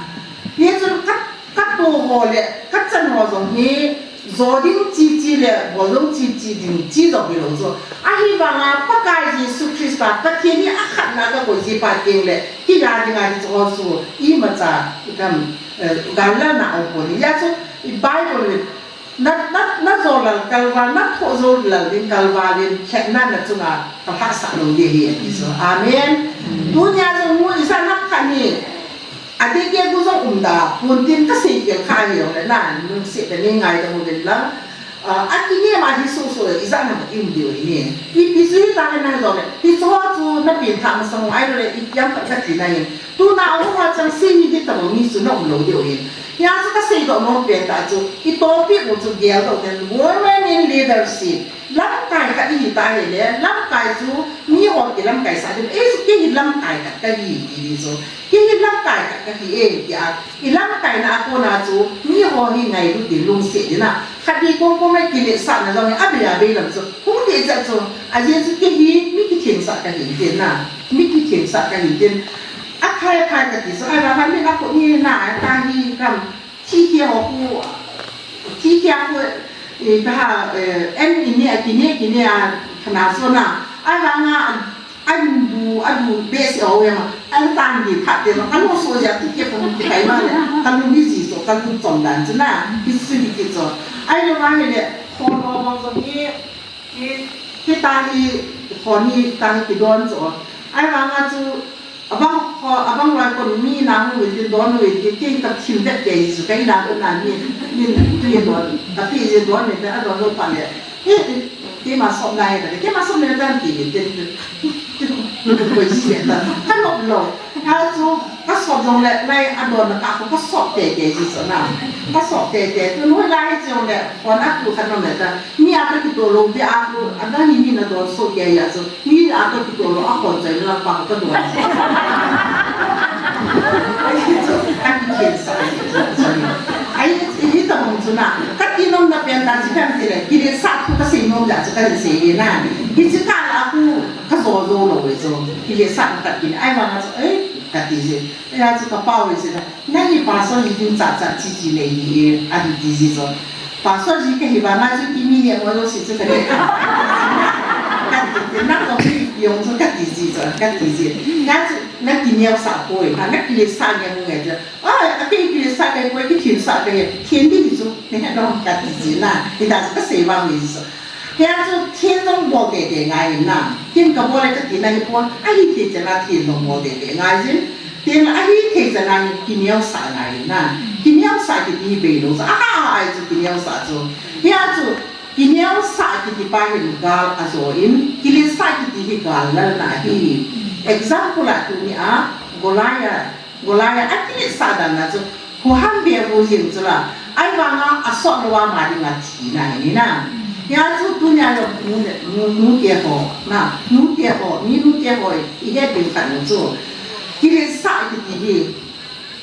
Hichun ka, kato ho le kachan ho jong hi jo ding chichi le bol ding chichi ding chi jong hilou chu. Ahivanga Pakai Jesu Christa Pathen hi akhatna kakoi ji phat tengle kila dinga hiche ho chu imacha ikam, eh, galna aumpoi. Hijeh chun i Bible in Na, na, najou lal kalval, nathoh jou lal ding kalval in khetna nachunga kalhahsah lou ding ahi ati chu. Amen. Tunia jong mu ijat ham khat hi. Adeh kei gu jong umda, pon tin kasei kel kha ahi jongle na, lungset tah in neingaidam uvin lang. Ah, akinem a hi sohsoh le ijat ham ium diu ahi. Ipi chu hita hi na jongle. Hicheho chu napengthah masang u ahilou le ipi ham khat kati nahi. Tuna ahung a chang sei hi di tobang mi chu naum lou diu ahi. Hia chu kaseidoh nom pen tah chu, itopic u chu geldoh nen, women in leadership. Lamkai khat ihi ta hile, lamkai chu miho kilamkaisah ding, ei chu kei hi lamkai khat kahi ti ding chu. Kei hi lamkai khat kahi e, tia, ilamkaina a kona chu miho hi ngailut ding, lungset ding a. Khat hi kong kong a kiletsahna jong hi abei abei lam chu. Hung ti chet chu, ajeh chu kei hi mi kithengsah kahi tin na. Mi kithengsah kahi tin. Aphai aphai kati chu, ahivang min akhu ni na, atahi kam, thikhe ho khu, thikhe khu, eh, kaha, eh, en ini a kine, kine a khana so na, ahivanga, adu, adu behseh ho ema, an tan di phat te ma, kanu so ja thikhe khu kikai ma le, kanu ni ji so, kanu chom dan chu na, hi su hi ki chu. Ahilou vang hile, kho lo bang jong hi, Hi, hita hi, hon hita hi kidon chu. Ahivanga chu, abang, Ko abang loi kon mi na hung win tin don win tin tin ka thil vet ke ji su ka ina ko na mi, min tu ye don ka pi je don ne ta don lo pa le. He, he, keima sop na he ta, keima sop ne ta ti ye tin. Ko si ta. Ka lop lo. Ka su, ka sop jong le, lai a don na ka ko ka sop te te ji su na. Ka sop te te. Tu nu lai jong le, ko na tu ka no me ta. Mi a ka ki to lo, bi a ku, a da ni mi na don so ke ya su. Mi a ka ki to lo, a kon chai na pa ka don. Ai, hi chu, ka ki khen sa, ai, hi ta hong chu na. Ka ti nom na pen ta chi kan ti le, ki le sa thu ka sei nom ja chu ka sei ye na. Hi chi ka la ku, ka zo zo lo we zo. Ki le sa ka ki, ai wa na chu, ai, ka ti je. Ai ya chu ka pau we je na. Nang hi pastor hi ding cha cha chi chi nei hi, a di di ji zo. Pastor ji ka hi vang a chu ti mi ne mo lo si chu ka ne. Ka ti ti na ko mi yong chu ka ti ji zo, ka ti ji. Ka chu na ki neo sa ko, ha, na ki le sa ne mo nge chu. Ai, a ke ki le sa ke ko, ki thin sa ke, thin di ji chu. Ne ha dong ka ti ji na. Ni da ka sei vang ji zo. Hia chu thin jong bol tete ngai in na. Thin ka bol le ka ti na hi pon. A hi thei chan a thin jong bol tete ngai jin. Tin a hi thei chan a hi ki neo sa ngai in na. Ki neo sa ki ti hi bei lo sa. A ha ai chu ki neo sa chu. Hia chu ki neo sa ki ti pa hin gal a zo in. Ki le sa ki ti hi gal lal na hi. Example a tu ni a Goliath. Goliath a kilet sah dan na chu, huham ve hu jing chu la, ahivanga a sot lou a ma dinga thina hi na. Hia chu tunia jong nu le, nu, nute ho, na, nute ho, mi nute ho, i het ding khat nu chu. Kilet sah kiti hi,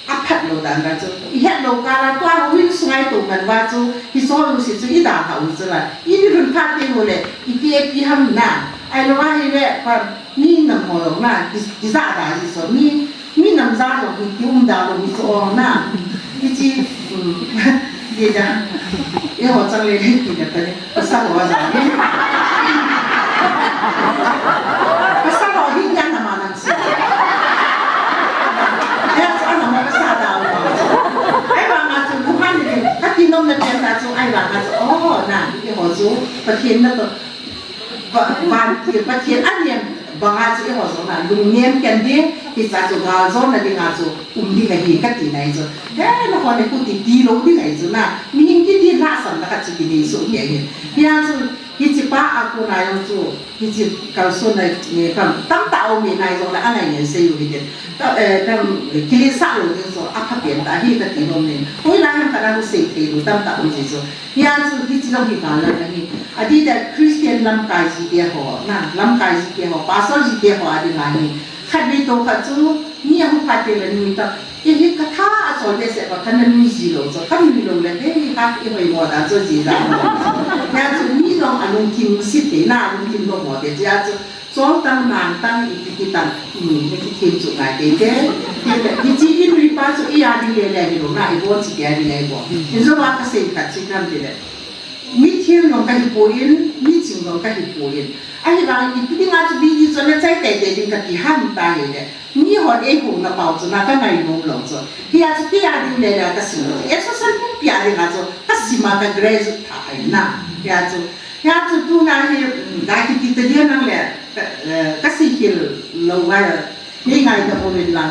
a phat lou dan dan chu. I het lou kah la tua ho hin sungai to man va chu, hi so lu si chu i da ha u chu la. I ni run phat te ho le, i ti e ti ham na. Ahilou a hi le, pa, mi nam ho jong na, ki, ki za da ji so, mi, Mi nam ja lo hi, ki um da lo hi chu o na. Hi chi, um, ye ja. Eiho chang le le ki da ka ni. Pasal ho ja ni. Pasal ho hi ya na ma nam si. Ya sa na ma pasal da lo. Ahivanga chu lu ha ni ka ti nom na pen ta chu ahivanga chu. O na, eiho chu. Pathen na to. Van, Pathen a nem banga chu eiho jong na lungnem khen ding, hicha chu galjona dinga chu um ding ahi kati nai chu. He, nahon le kuti ti lou ding ahi chu na, mihem kiti lhahsamna khat chu kinei soh kei ahi. Hia chu, hiche pa a kona jong chu, hiche kalsonna, eh, kam, tamtah aum e nai jong le angai ngai sei u hite. Ta, eh, tam, kiletsah lou ding chu, aphapen tah ahi kati nom in. Hoilai ham khat a sei thei lou tamtah um ji chu. Hia chu hiche jong hi gal lal ahi. Adih tah Christian lamkai jite ho, na, lamkai jite ho, pastor jite ho adinga hi. Khatvei toh khat chu, mi ahung phat teng le nui ta. Kei hi katha achol behseh pa, kana nui ji lou chu, kanui lou le, hei, ha, i hoimo da chu ji da. Hia chu mi jong alungthim se thei na, alungthim lou mo te, hia chu, Chol tang, nang tang, ipi ti tang, i, na kithem chu ngai tei te. Hiche i nui pa chu i a ding le le hi lo na, i bon chi tia ding le i bon. Injo va ka sei khat chi kam ti le. Mi thil jong ka hi poi, mi ching jong ka hi poi. Ahivang ipi dinga chu bi di chu na chai tei tei ding kati ham ta hi le. Mi hon eiho na pau chu na ka ngai nom lou chu. Hia chu kei a ding le le ka sim lou. Exercise pumpi a dinga chu ka sim a ka graduate tha ai na. Hia chu Hia chu tuna hi, um, ga kiti ta dia nang le, ka, eh, ka sei khel lou ngai, nei ngai ta uvin lang.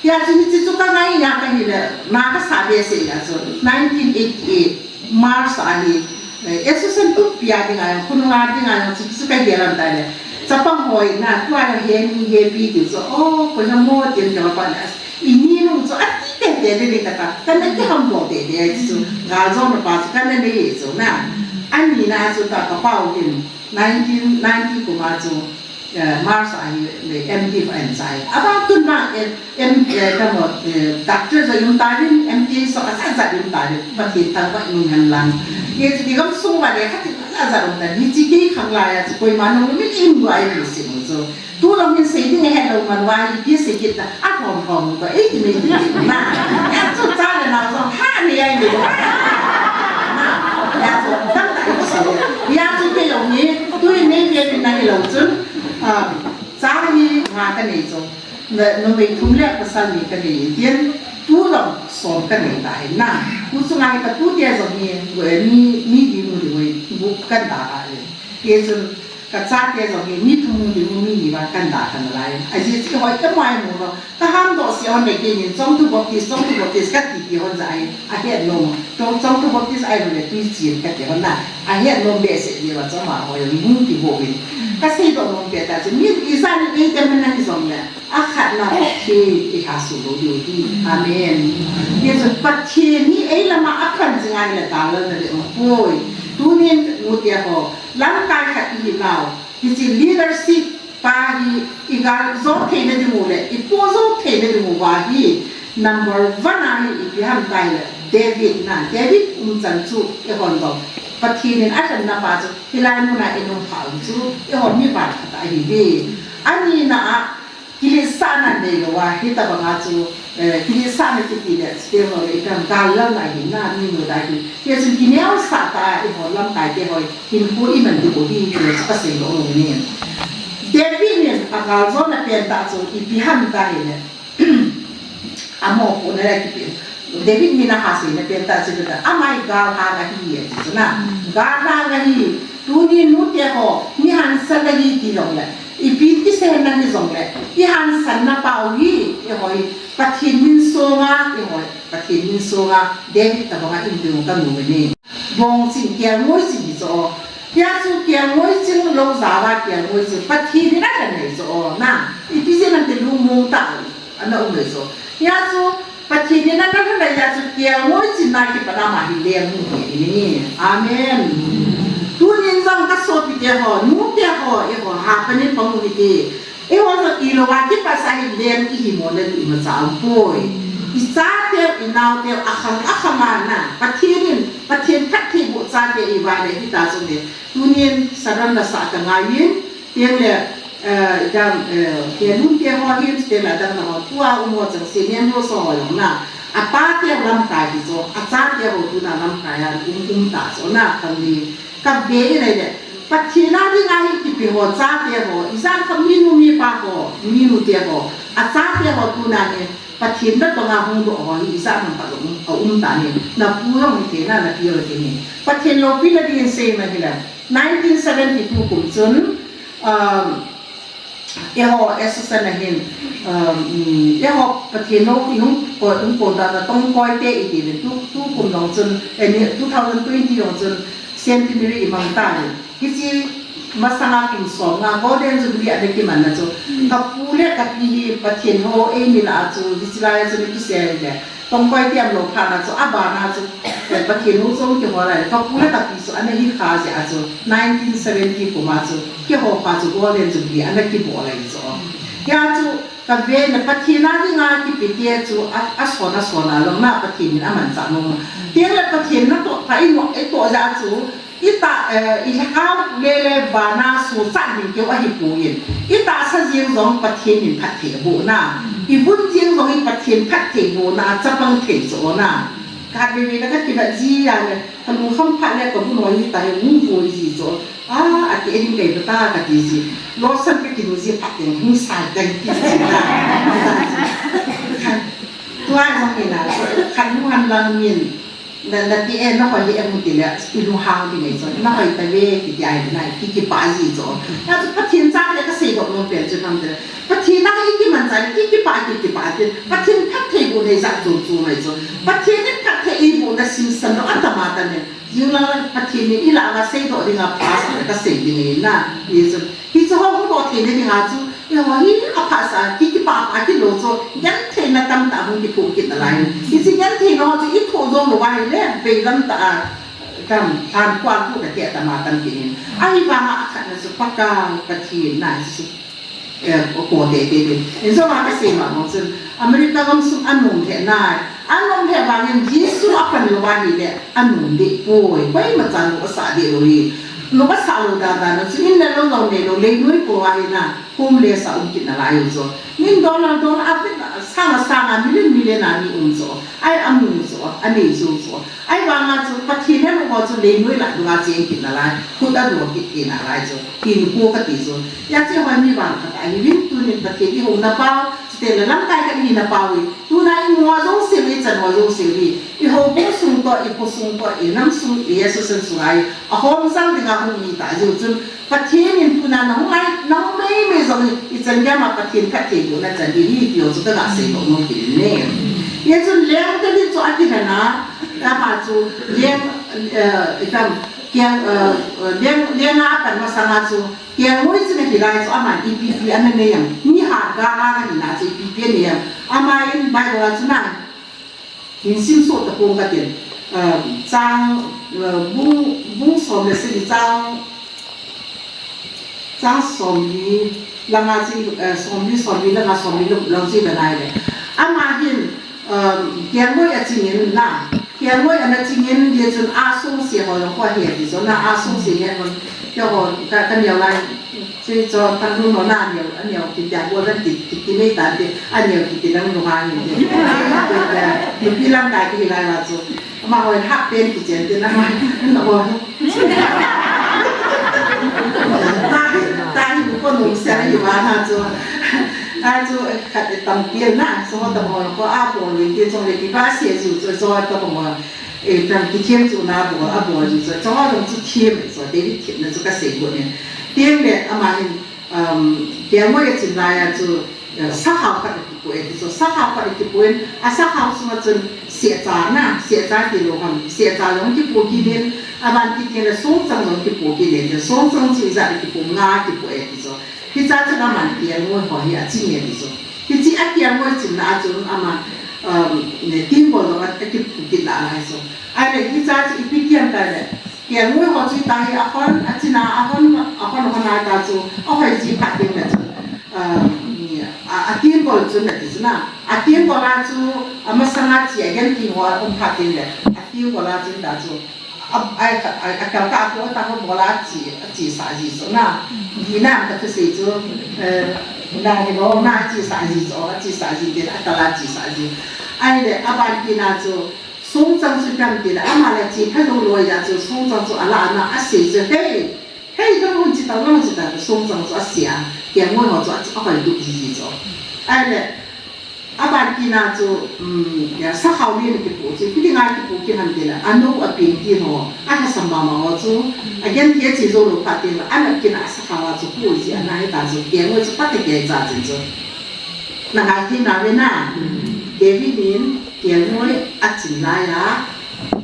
Hia chu hiche chu ka ngai na ka hi le, na ka sa behseh hia chu, nineteen eighty-eight March a hi, eh, association pumpi a dinga, khonung a dinga chu, chu ka gel am ta le. Chapang hoi na, tua le he ni he pi ti chu, oh, koi ham mo tin ka pa le, I ni nung chu ati tete le ding kata, kana kihambol tete chu, galjona pa chu kana nei chu na. Ani na chu ta ka pau hin, nineteen ninety kum a chu, eh, March a hi, le M D an chai. Aba tun ba, eh, M, eh, kamo, eh, doctor jong um ta din, M D so ka sa sa um ta din, Pathen thangvah in um hen lang. Ye chu ti gam sung va le khat ti la ja um ta, ni chi kei khang la ya chu, koima nung mi im lo ai lu si mu chu. Tu jong hin sei ding ahet lou man uva, ipi sei kit ta, a thom thom ko, ei ti nei ti na. Ya chu cha le nao jong ha nei ai nei. Na, ya chu tam ta ko sei. Ya chu kei jong hi, tu in nei ve na hi lou chun, ah, cha hi nga ka nei chu. Na, numei thum le pasal ni ka nei tin, tu jong som ka nei ta hi na. Tu chunga hi ka tute jong hi, eh, mi, mi ding u ding u, bu kan ta ta hi. Ye chun, Ka chate jong hi mi thum hung ding u, mi ni vang kan dah kha nalai. Ajeh chu hoi ka mai mu lo. Ka ham doh se hon le kei nin Chongthu Baptist, Chongthu Baptist ka ti ti hon jeh ahi. Ahet nom. Chong, Chongthu Baptist ahi lo le Tuiching ka ti hon na. Ahet nom behseh jeh uva chu ama hoi hung ti bou in. Ka seidoh nom pet a chu mi ijat nin eidem na hi jong le. Akhatna Pathen i lhasuh lou diu ahi. Amen. Hijeh chun Pathen hi ei lama aphan jing ahile gallalna le um poi. Tunin nute ho, lamkai khat i hi nau. Hiche leadership pa hi i gal jo theina ding u le, i puh jo theina ding uva hi. Number one a hi ipi ham tile David na, David umchan chu i hon dong. Pathen in alhenna pa chu, hilai muna i nung pha u chu, i hon mi vangphat ahi ve. Anina a, Kiletsahna neilou a, hitabang a chu, eh, kiletsahna kiti le, chuteng lou le, ipi ham gallalna ahi na, mi mu dai hi. Hijeh chun kineosah tah a, eiho lamkai te ho, hinkho iman diu ahi, ti chu kasei nom in. David in agaljona pen tah chu, ipi ham tile, amopohna le kipe. David min a haseina pen tah chu, ama hi galhang ahi, ti chu na. Galhang ahi, tuni nute ho, mi hansan ahi ti lou le. Ipi ti seinan hijongle, i hansanna pau hi, eiho hi, Pathen min sunga, eiho hi, Pathen min sunga, David tabanga i um diu kanu ve ni. Bongching kelngoi ching hi chu. Hia chu kelngoi ching lou jal a kelngoi ching, Pathen in ana nei chu na. Ipi jeh ham ti lungmong tah ana um le chu. Hia chu, Pathen in ana lhun a chu kelngoi ching na kipat a ama hi leng hung hi ni. Amen. Tunin jong ka sopite ho, nute ho, eiho, hapan in pang u hite. Eiho jong ilou a kipat sa hi leng ihi mo le imacha um poi. I chate, i naote, akhang, akhang a na. Pathen in, Pathen phattheiboh chate i hi uva le hita jong le. Tunin surrender sah ka ngai in, teng le, eh, dang, eh, ke nun te ho hin, teng le dang na ho, tua um ho chang se, nen ho so ho jong na. Apa te lamkai hi chu, achate ho tuna lamkai a, um, um ta chu na, kang ni, ka ve in le. Pathen a dinga hi kipe ho, chate ho, ijat ham minu mipa ho, minu te ho, achate ho tuna ni, Pathen natong a hung doh ho hi, ijat ham pat um, a um ta ni, na pu jong hi te na, na pi jong hi te ni. Pathen loupina dingin seina hi le. Nineteen seventy-two kum chun, um, eiho association a hin, um, eiho Pathen lou i hung ko, hung ko dan a Tongkoi te i ti le tu, tu kum jong chun, eh, ni, two thousand twenty jong chun centenary i mang ta le. Hiche masanga kum som nga Golden Jubilee ana kiman na chu. Ka pu le ka pi hi Pathen ho eimi lah a chu, hiche lai a chu ni kisei le. Tongkoi tiam lou phat na chu, abana chu, eh, Pathen hou chu kihol a, ka pu le ka pi chu, ana hi kha jeh a chu, nineteen seventy kum a chu, kihou phat chu, Golden Jubilee, ana kibol a chu. Hia chu, ka ve na Pathen a dinga kipe te chu, a, a son, a son a lou na, Pathen in aman cha nom. Teng le Pathen natoh, ka i no, i toh jeh a chu, I tah, eh, i lhagao le le vana suhchat ding keu ahi poi. I tahsa jeng jong Pathen in phatthei aboh na. I vun jeng jong hi Pathen phatthei aboh na, chapang thei chu na. Khat veve le ka kivet ji a le, ka lungkham phat le ka vun hoi hi ta hi hung voi ji chu. Ah, ati a ding kei ta ka ti ji. Lotion ka kinu ji phat teng hung sai ka ti ji na. Tua jong hi na, khat nu han lang min. Na, na ti e, na hoi hi e mu ti le, i lunghang ti ngai chu, na hoi ta ve, ti ti ai na, ki, kipah ji chu. Na chu Pathen chate ka seidoh nom pen chu nam te. Pathen a i kimanchah, ki, kipah, ki, kipah ti. Pathen phattheiboh nei jat chu chu ngai chu. Pathen in phatthei eiboh na simsan lou, atama ta ne. Jing lang Pathen in i lah a seidoh ding a pha sa ka sei ding e na. Ti chu. Hichu ho hung doh theina dinga chu, eiho hi aphat sa, ki, kipah pah kilou chu, gentheina tamtah hung kithoh kit nalai. Hiche gentheina ho chu i thoh jong lou va ahile, veilam tah a, tam, than kuan thu kati a tama tam kit in. Ahivanga akhatna chu Pakai Pathen na hiche chu, eh, ko te te te. Injong a ka sei ma bang chun, America gam sung anom lheh nai. Anom lheh vangin Jesu apan lou va ahile, anom deh poi. Koima chan lou asah deh lou hi. Lou asah lou dan dan chu in le lou lou nei lou leinoi po ahi na, homeless a um kit nalai u chu. Min dollar dollar a pet na, sang a sang a million million a mi um chu. Ai amu chu, anei chu chu. Ahivanga chu Pathen he lou ho chu leinoi lah dunga cheng kit nalai. Khut a dong kit kit nalai chu. Hinkho kati chu. Hijeh a chu hoi mi vangphat ahi uvin tunin Pathen i houna pau. Chuteng le lamkai khat i hina pau hi. Tuna i mu a jouse u, i chan u a jouse u hi. I houbung sung toh, i khosung toh, i nam sung, i association sung a hi. Ahom jal dinga hung hi ta jeh u chun. Pathen in tuna nahung lai, nahung mai mai jong hi, ichan gei ma Pathen phattheibohna chan hi, hi ti jong chu kaga seidoh nom kit in ne. Hijeh chun leng te hi chu akilhen a, ama chu leng, eh, itam, kiang, eh, eh, leng, leng a pan masang a chu, Kelngoi chu nahi lai chu aman ipi ipi ana nei am. Mi hatgal a ahina chu ipi ipi anei am. Ama in Bible a chu na, hin simsoh tapong katin. Ah, chang, ah, bung, bung som le sagi chang, chang somli langa chu, ah, somli, somli langa somli lang chu ibe nai le. Ama hin, ah, kelngoi aching in na, kelngoi ana ching in, hijeh chun asung se ho jong khu ahe ti chu na, asung se ho jong khu, keiho ka, kaneo lai. Chuche chu, tang nu no na aneo, aneo kiti a, bol dan ti, ti, ti nei tan ti, aneo kiti lang nu ha ni ti. Nupi lamkai kihi lai va chu. Amaho in half pant kichen tin ama, na ho. Ta, ta hi ko nung se hi va na chu. A chu, khat tampi na, so ho tamo ko a bol win ti chong le kipa se ju chu, so ho tamo. Eh, tam kithem chu na bol, abol ji chu. Chong a jong chu them, so David themna chu kasei got ne. Tiang le ama hin, um, kelngoi achin lai a chu, eh, sakhao khat akipo e ti chu. Sakhao khat akipo in, asakhao sunga chun secha na, secha ti lou ham, secha jong kipo kit in, aban kit in le songchang jong kipo kit in, songchang chu ijat akipo, nga kipo e ti chu. Hicha chun aman kelngoi ho hi aching e ti chu. Hiche akelngoi chinna a chun ama, um, ne, thingol jong a, akipo kit nalai chu. Ahile hicha chu ipi ti ham tile, kelngoi ho chu ita hi ahon, achina ahon, ahon hon a ta chu, ahoi ji phat teng le chu, um, a, athingol chun ati chu na. Athingol a chu, amasang a chi agenthei ho aum phat teng le, athingol a chun ta chu, A, ai, ai, akalkal a ko ta ho bol a chi, achisah ji chu na. Hinam kathusei chu, eh, na hi lo, na achisah ji chu, achisah ji tin, atal a achisah ji. Ahile, aban kit na chu, songchang chu ipi ham tile, ama le chi phalou loi a chu, songchang chu ala na, asei chu, "Hei, hei, nang hung chi ta, nang hung chi ta," songchang chu asei a, kelngoi ho chu, a, ahoidup ji ji chu. Ahile, Aban kit na chu, um, ya, sakhao len kipo chu, ipi dinga kipo kit ham tile, anou apeng ti ho, alhasam mama ho chu, agenthei ache jou lou phat teng le, anat kit na sakhao a chu, pu ji ana hi ta chu, kelngoi chu pate kei cha chin chu. Na ngai thei na ve na, David in kelngoi achin lai a,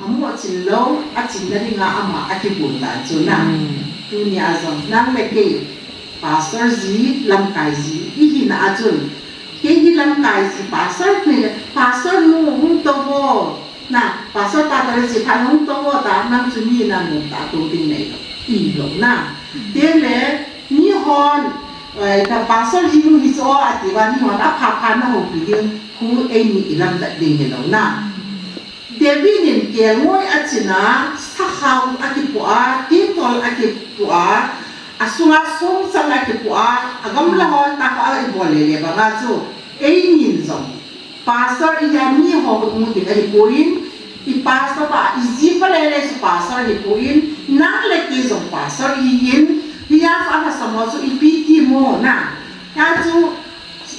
amu achin lou, achinna dinga ama akibol dan chu na. Mm. Tunia jong, nang le kei, pastor ji, lamkai ji, ihina a chun, Kei hi lamkai ji pastor nei le, pastor nu hung tou vo. Na, pastor pa toh le chi phat hung tou vo ta, nang chu mi na nom ta tou ding nei lo. Ti lou na. Tin le, mi hon, eh, ta pastor ji nu hi chu ati uva, mi hon apha pha na houpi ding, khu eini ilamdat ding hilou na. David in kelngoi achin a, sakhao akipo a, thingol akipo a, asunga songchang akipo a, agamla ho tah a ibol le le banga chu, einin jong. Pastor ihi a mi ho mu ding ahipoi, i pastor pa, i jipa le le chu pastor ahipoi, nang le kei jong pastor ihi in, hia chu alhasam ho chu ipi ti mo na. Hia chu,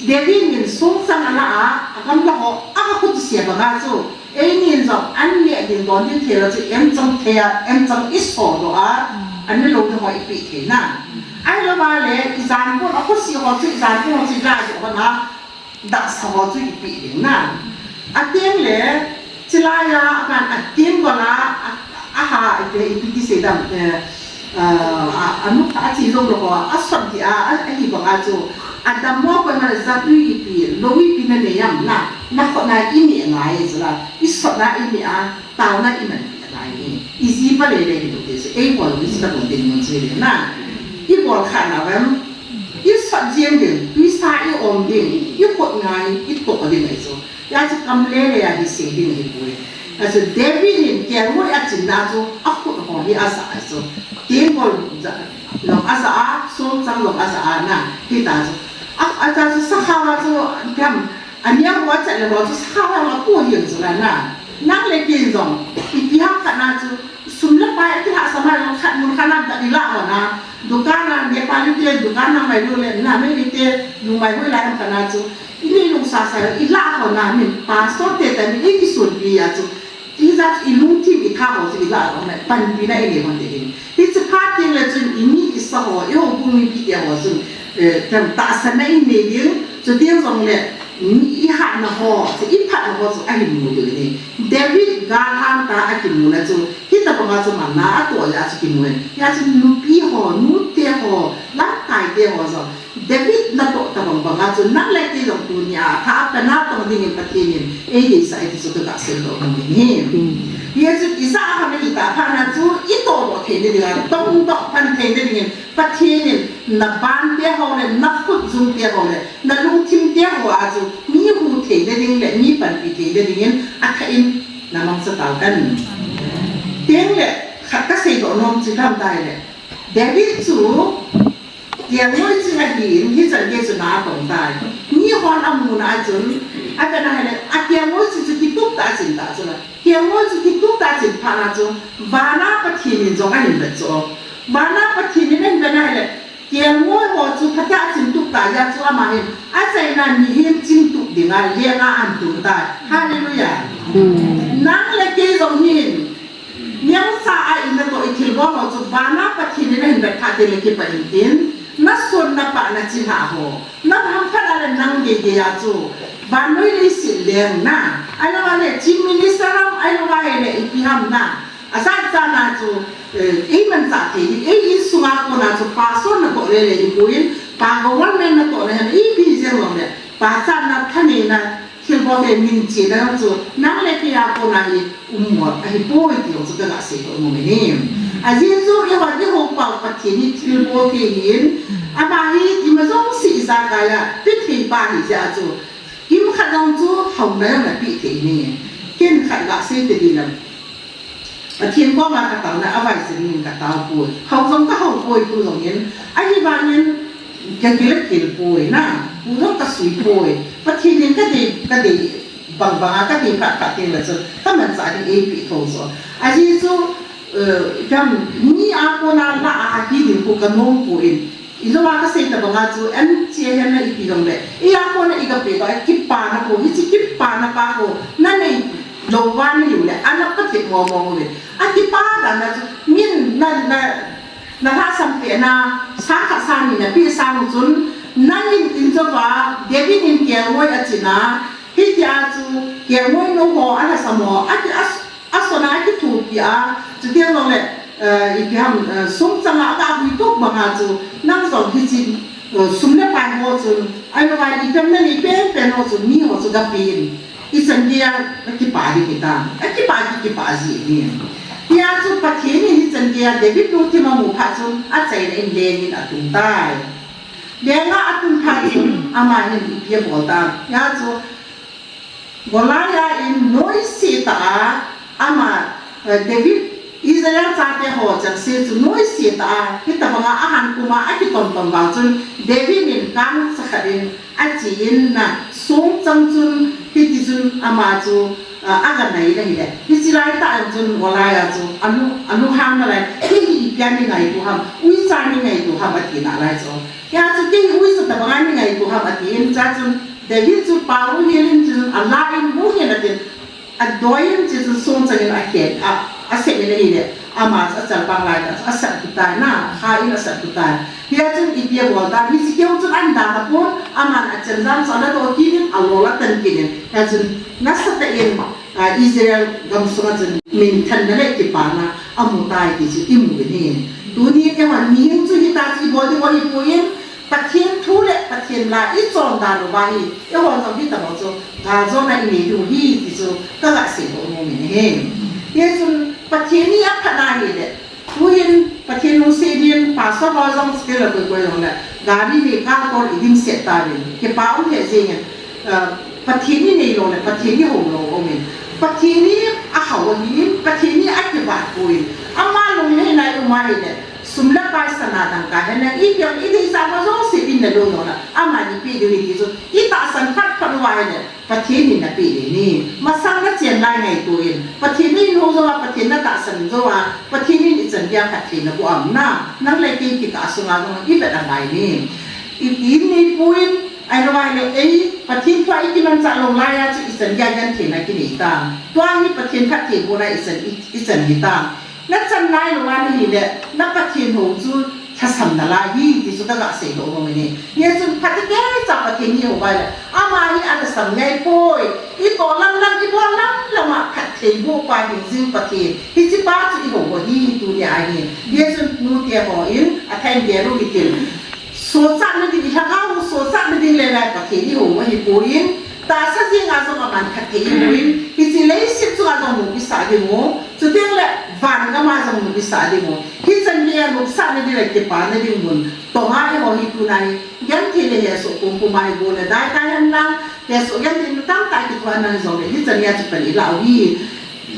David in songchang ala a, agamla ho, aga khuti se banga chu, einin jong, an neh ding don ding thei lou chu, emchang thei a, emchang iso doh a, an ne lou ding ho ipi thei na. Ahilou va le, ijan pon, akhuti ho chu, ijan pon ho chu, ilah doh hon a, dahsa ho chu ipi ding na. Ateng le, Chulai a, akan athingol a, a, aha, ipi, ipi ti sei dam, eh, ah, a, anuk a chi lou lou a, asot dia, a, ahi banga chu, adammo koima le jatui ipi, lou ipi nanei am na, nakhut na ineh ngai chu la, isot na ineh a, taona iman ngai ni, ijipa le le hilou ti chu, eibol ni chu tabol ding mun chu le na, ibol kha na vem, isot jeng ding, tuisa i-om ding, ikhut ngai, itoh ding ahi chu. Hia chu kam le le a hi sei ding ahipoi. Achu David in kelngoi achinna chu akhut ho hi ajah ahi chu. Thingol jong ajah a, songchang jong ajah a na, hita chu. A, achu sakhao a chu, kam, aneo ho achat le ho chu sakhao a apo hi chu la na. Nang le kei jong, ipi ham khat na chu, sum le pai kilhahsam a jong khat mun khat na dah ilah hon a. Dukan a, Nepali te dukan a mai lou le, na Meitei te, nu mai hoi lai ham khat na chu. Inei lungsa sa, ilah hon a min, pastor te tah min, ikisunpi a chu. Hijat chu ilungthim itha ho chu ilah hon a, panpina inei hon te hin. Hiche phat teng le chun ini Sa ho, i houpu mipi te ho chun, eh, tahsanna i nei ding, chuteng jongle, mi i hatna ho, chu i phatna ho chu ahin mu diu ahi. David galhang tah a kimuna chu, hitabanga chu manna atoh jeh a chu kimu ahi. Hijeh chun nupi ho, nute ho, lamkai te ho jong, David natoh tabang banga chu, nang le kei jong tunia, atha a panna tong dingin Pathen in, eideisah e ti chu kaga seidoh nom ahi. Hijeh chun, ijat ham ihi tah phat na chu, itohdoh theina dinga, tongdoh pan theina dingin, Pathen in naban te ho le, nakhut jung te ho le, nalungthim te ho a chu, mi hu theina ding le, mi panpi theina dingin, athah in namangcha tauhen. Tengle, khat kaseidoh nom chu ipi ham itile, David chu, kelngoi ching ahin, hichan gei chu na atong tai. Mihon amuna a chun, avet na ahile, akelngoi ching chu kitup tah a chin ta chu la. Kelngoi chu kitup tah a chin phat na chu, vana Pathen in jong ahin vet chu. Vana Pathen in ahin vet na ahile, kelngoi ho chu phatah a chin tup tah jeh a chu ama hin, achaina mihem ching tup dinga lenga ahin tun tai. Hallelujah. Nang le kei jong hin, neocha a i natoh i thilbol ho chu vana Pathen in ahin vet phat teng le kipah intin, nasun napah nachilhah ho, nahamphat a le nang geigei a chu vannoi leiset leng na, ahilou le Chief Minister ham, ahilou le ipi ham na, ajat jat na chu, eh, eimanchah thei ding, ei insunga kona chu pastor natoh le le hipoi, pa government natoh le hen, ipi jeng jongle, pachatna, thaneina, thilbol te minchena jong chu, nang le kei a kona hi um mo ahipoi ti jong chu kaga seidoh nom ahi. Ajeh chu, eiho, eiho Pa Pathen hi thilbol te ahin, ama hi ima jouse ijakai a pethei pa ahi jeh a chu, kimkhat jong chu haona jong napeh thei ahi. Ken khat ga sei tading lang. Pathen koma kataona, avaicha dingin katao poi. Hao jong kahao poi tu jongin. Ahivangin, kakile kile poi na. Pu jong kasui poi. Pathen in kadei, kadei bang banga kadei phat phat teng le chun, kamanchah ding eipeh thou chu. Ajeh chu, eh, gam mi a kona la a hi ding khu kanom poi. Ijou a kasei tabanga chu, M T A hen na ipi jongle, eia kona i kapeh uva, kipana khu, hiche kipana pa khu, nanei louva nahiu le, ana patep mo mo uve. Akipa dan na chu, min na, na, nalhahsam peh na, sang khat sang ni napeh sang chun, nangin ijou a, David in kelngoi achin a, hitia chu, kelngoi nou ho, alhasam ho, ati as, Asona akithopi a, chuteng jongle, eh, ipi ham, eh, songchang a aga hui tok banga chu, nang jong hiche, eh, sum le pai ho chun, ahilou vai ipi ham nanei pen pen ho chun, mi ho chu gapen. Ichan gei a, akipa ding hitam. Akipa, akipa ji ahi. Hia chu Pathen in hichan gei a, David lungthim amu phat chun, achaina in leng in atun tai. Lenga atun phat chun, ama hin ipi abol tam. Hia chu, Goliath in noise tah a, ama, eh, David, Israel chate ho chengse chu noise tah a, hitabanga ahan puma akitom tom vang chun, David in kangcha khat in achen na, songchang chun, hiti chun ama chu, eh, aga nai na ahile. Hiche lai tah in chun Goliath chu, alung, alunghang nalai, kei hi ipi a nei ngaito ham, uicha nei ngaito ham ati nalai chu. Hia chu kei uicha tabanga nei ngaito ham atin, chua chun David chu pao hung hel in chun alah in hung hel atin, adoi in chun songchang in akhel, a, asep in ahile, ama chu achalpang lai tah chu asat kit tai na, kha in asat kit tai. Hia chun ipi abol tam, hiche keu chun ahin dam tapon, aman achenjam chu alado kit in, alol atan kit in, hia chun nasatah in, A, Israel gamsunga chun minthanna le kipana amu tai ti chu imu ahi. Tuni eihon mihem chu hitia chu ibol ding u ahipoi, Pathen thu le Pathen la ichon dan uva hi, eihon jong hitabang chu galjona inei diu ahi ti chu kaga seidoh nom in ahi. Hichun Pathen hi aphat ahile, Tuhin Pathen lungset in, pastor ho jong, scholar koi koi jong le, gari le car toh idimset tauvin, kipa um lheh jeng in, eh, Pathen inei lou le, Pathen ihou lou um in, Pathen hi ahao ahin, Pathen hi akivat poi in, ama lunglhaina i um ahile, sum le pai sana dangka hen lang, ipi ham ideisah ho jouse in nalou jong le, aman eipeh diu ahi ti chu, itahsan phat phat u ahile, Pathen in napeh ding ahi. Masang nachen lai ngaito in. Pathen in hou jou a, Pathen natahsan jou a, Pathen in ichan geiya phatthei naboh am na. Nang le kei kitah sunga jong ivet angai ahi. I, i neipoi, ahilou ahile, ei, Pathen thua ikimanchah lou laiya chu ichan geiya gentheina kinei tam. Tua hi Pathen phatthei bohna ichan, i, ichan hitam. Nachan nailou ahile, na Pathen hou chu, lhasam nalai hi, ti chu kaga seidoh nom e. Hijeh chun phatthei keicha Pathen hi hou uva ahile, ama hi alhasam ngai poi. Itoh lam lam, ibol lam lam a phatthei boh pa hingjing Pathen. Hiche pa chu ihou u ahi tunia hi. Hijeh chun nute hon, athah in gel u hitin. Sochatna ding, ilhagao sochatna ding le lai Pathen ihou u ahipoi. Tahsa jenga jong aman phatthei iboh in, hiche leiset chunga jong nopsah ding u, chuteng le van gama jong nopsah ding u. Hichan geiya nopsahna ding le kipana ding mun tonga eiho hi tuna hi, genthei le hesoh pumpuma hi bol le dai kai hen lang, hesoh genthei nu tamtah kithoa nang jong le, hichan geiya chu pan ilah u hi.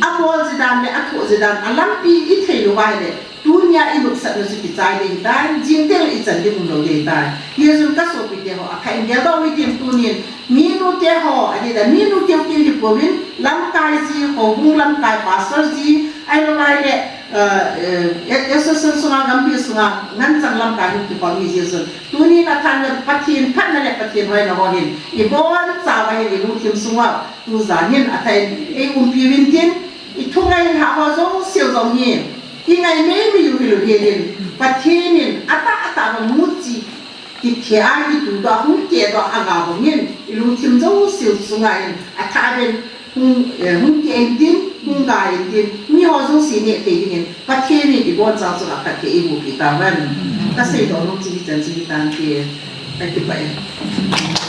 Abol jidan le athoh jidan, alampi ithei lou uva ahile, tunia inopsahna chu kichai ding ahitai, jing teng le ichan ding umlou ding ahitai. Hijeh chun kasopite ho, athah in geldoh u hitin tunin, minu te ho, adeh a minu keu keu hipouvin, lamkai ji, houbung lamkai, pastor ji, ahilou ahile, eh, eh, association sunga, gampi sunga, nganchang lamkai hung kikhom hi jeh chun. Tunin athanna Pathen phatna le Pathen hoina ho hin, ibonchauva hin ilungthim sunga, tujan hin athah in eiumpi uvin tin, ithungai lhah ho jouse jong hi, ingai meimei u hilou hel in, Pathen in atah atah bang muchi, kithea kitudoh, hung kehdoh aga bang in, ilungthim jouse sunga hin, athah beh in, hung, eh, hung keh in tin, hung ga in tin, miho jouse neh thei dingin, Pathen in ibonchauva chunga phatthei eibohpi tauvin. Kaseidoh nom chu hichan chu hitante, kakipah e.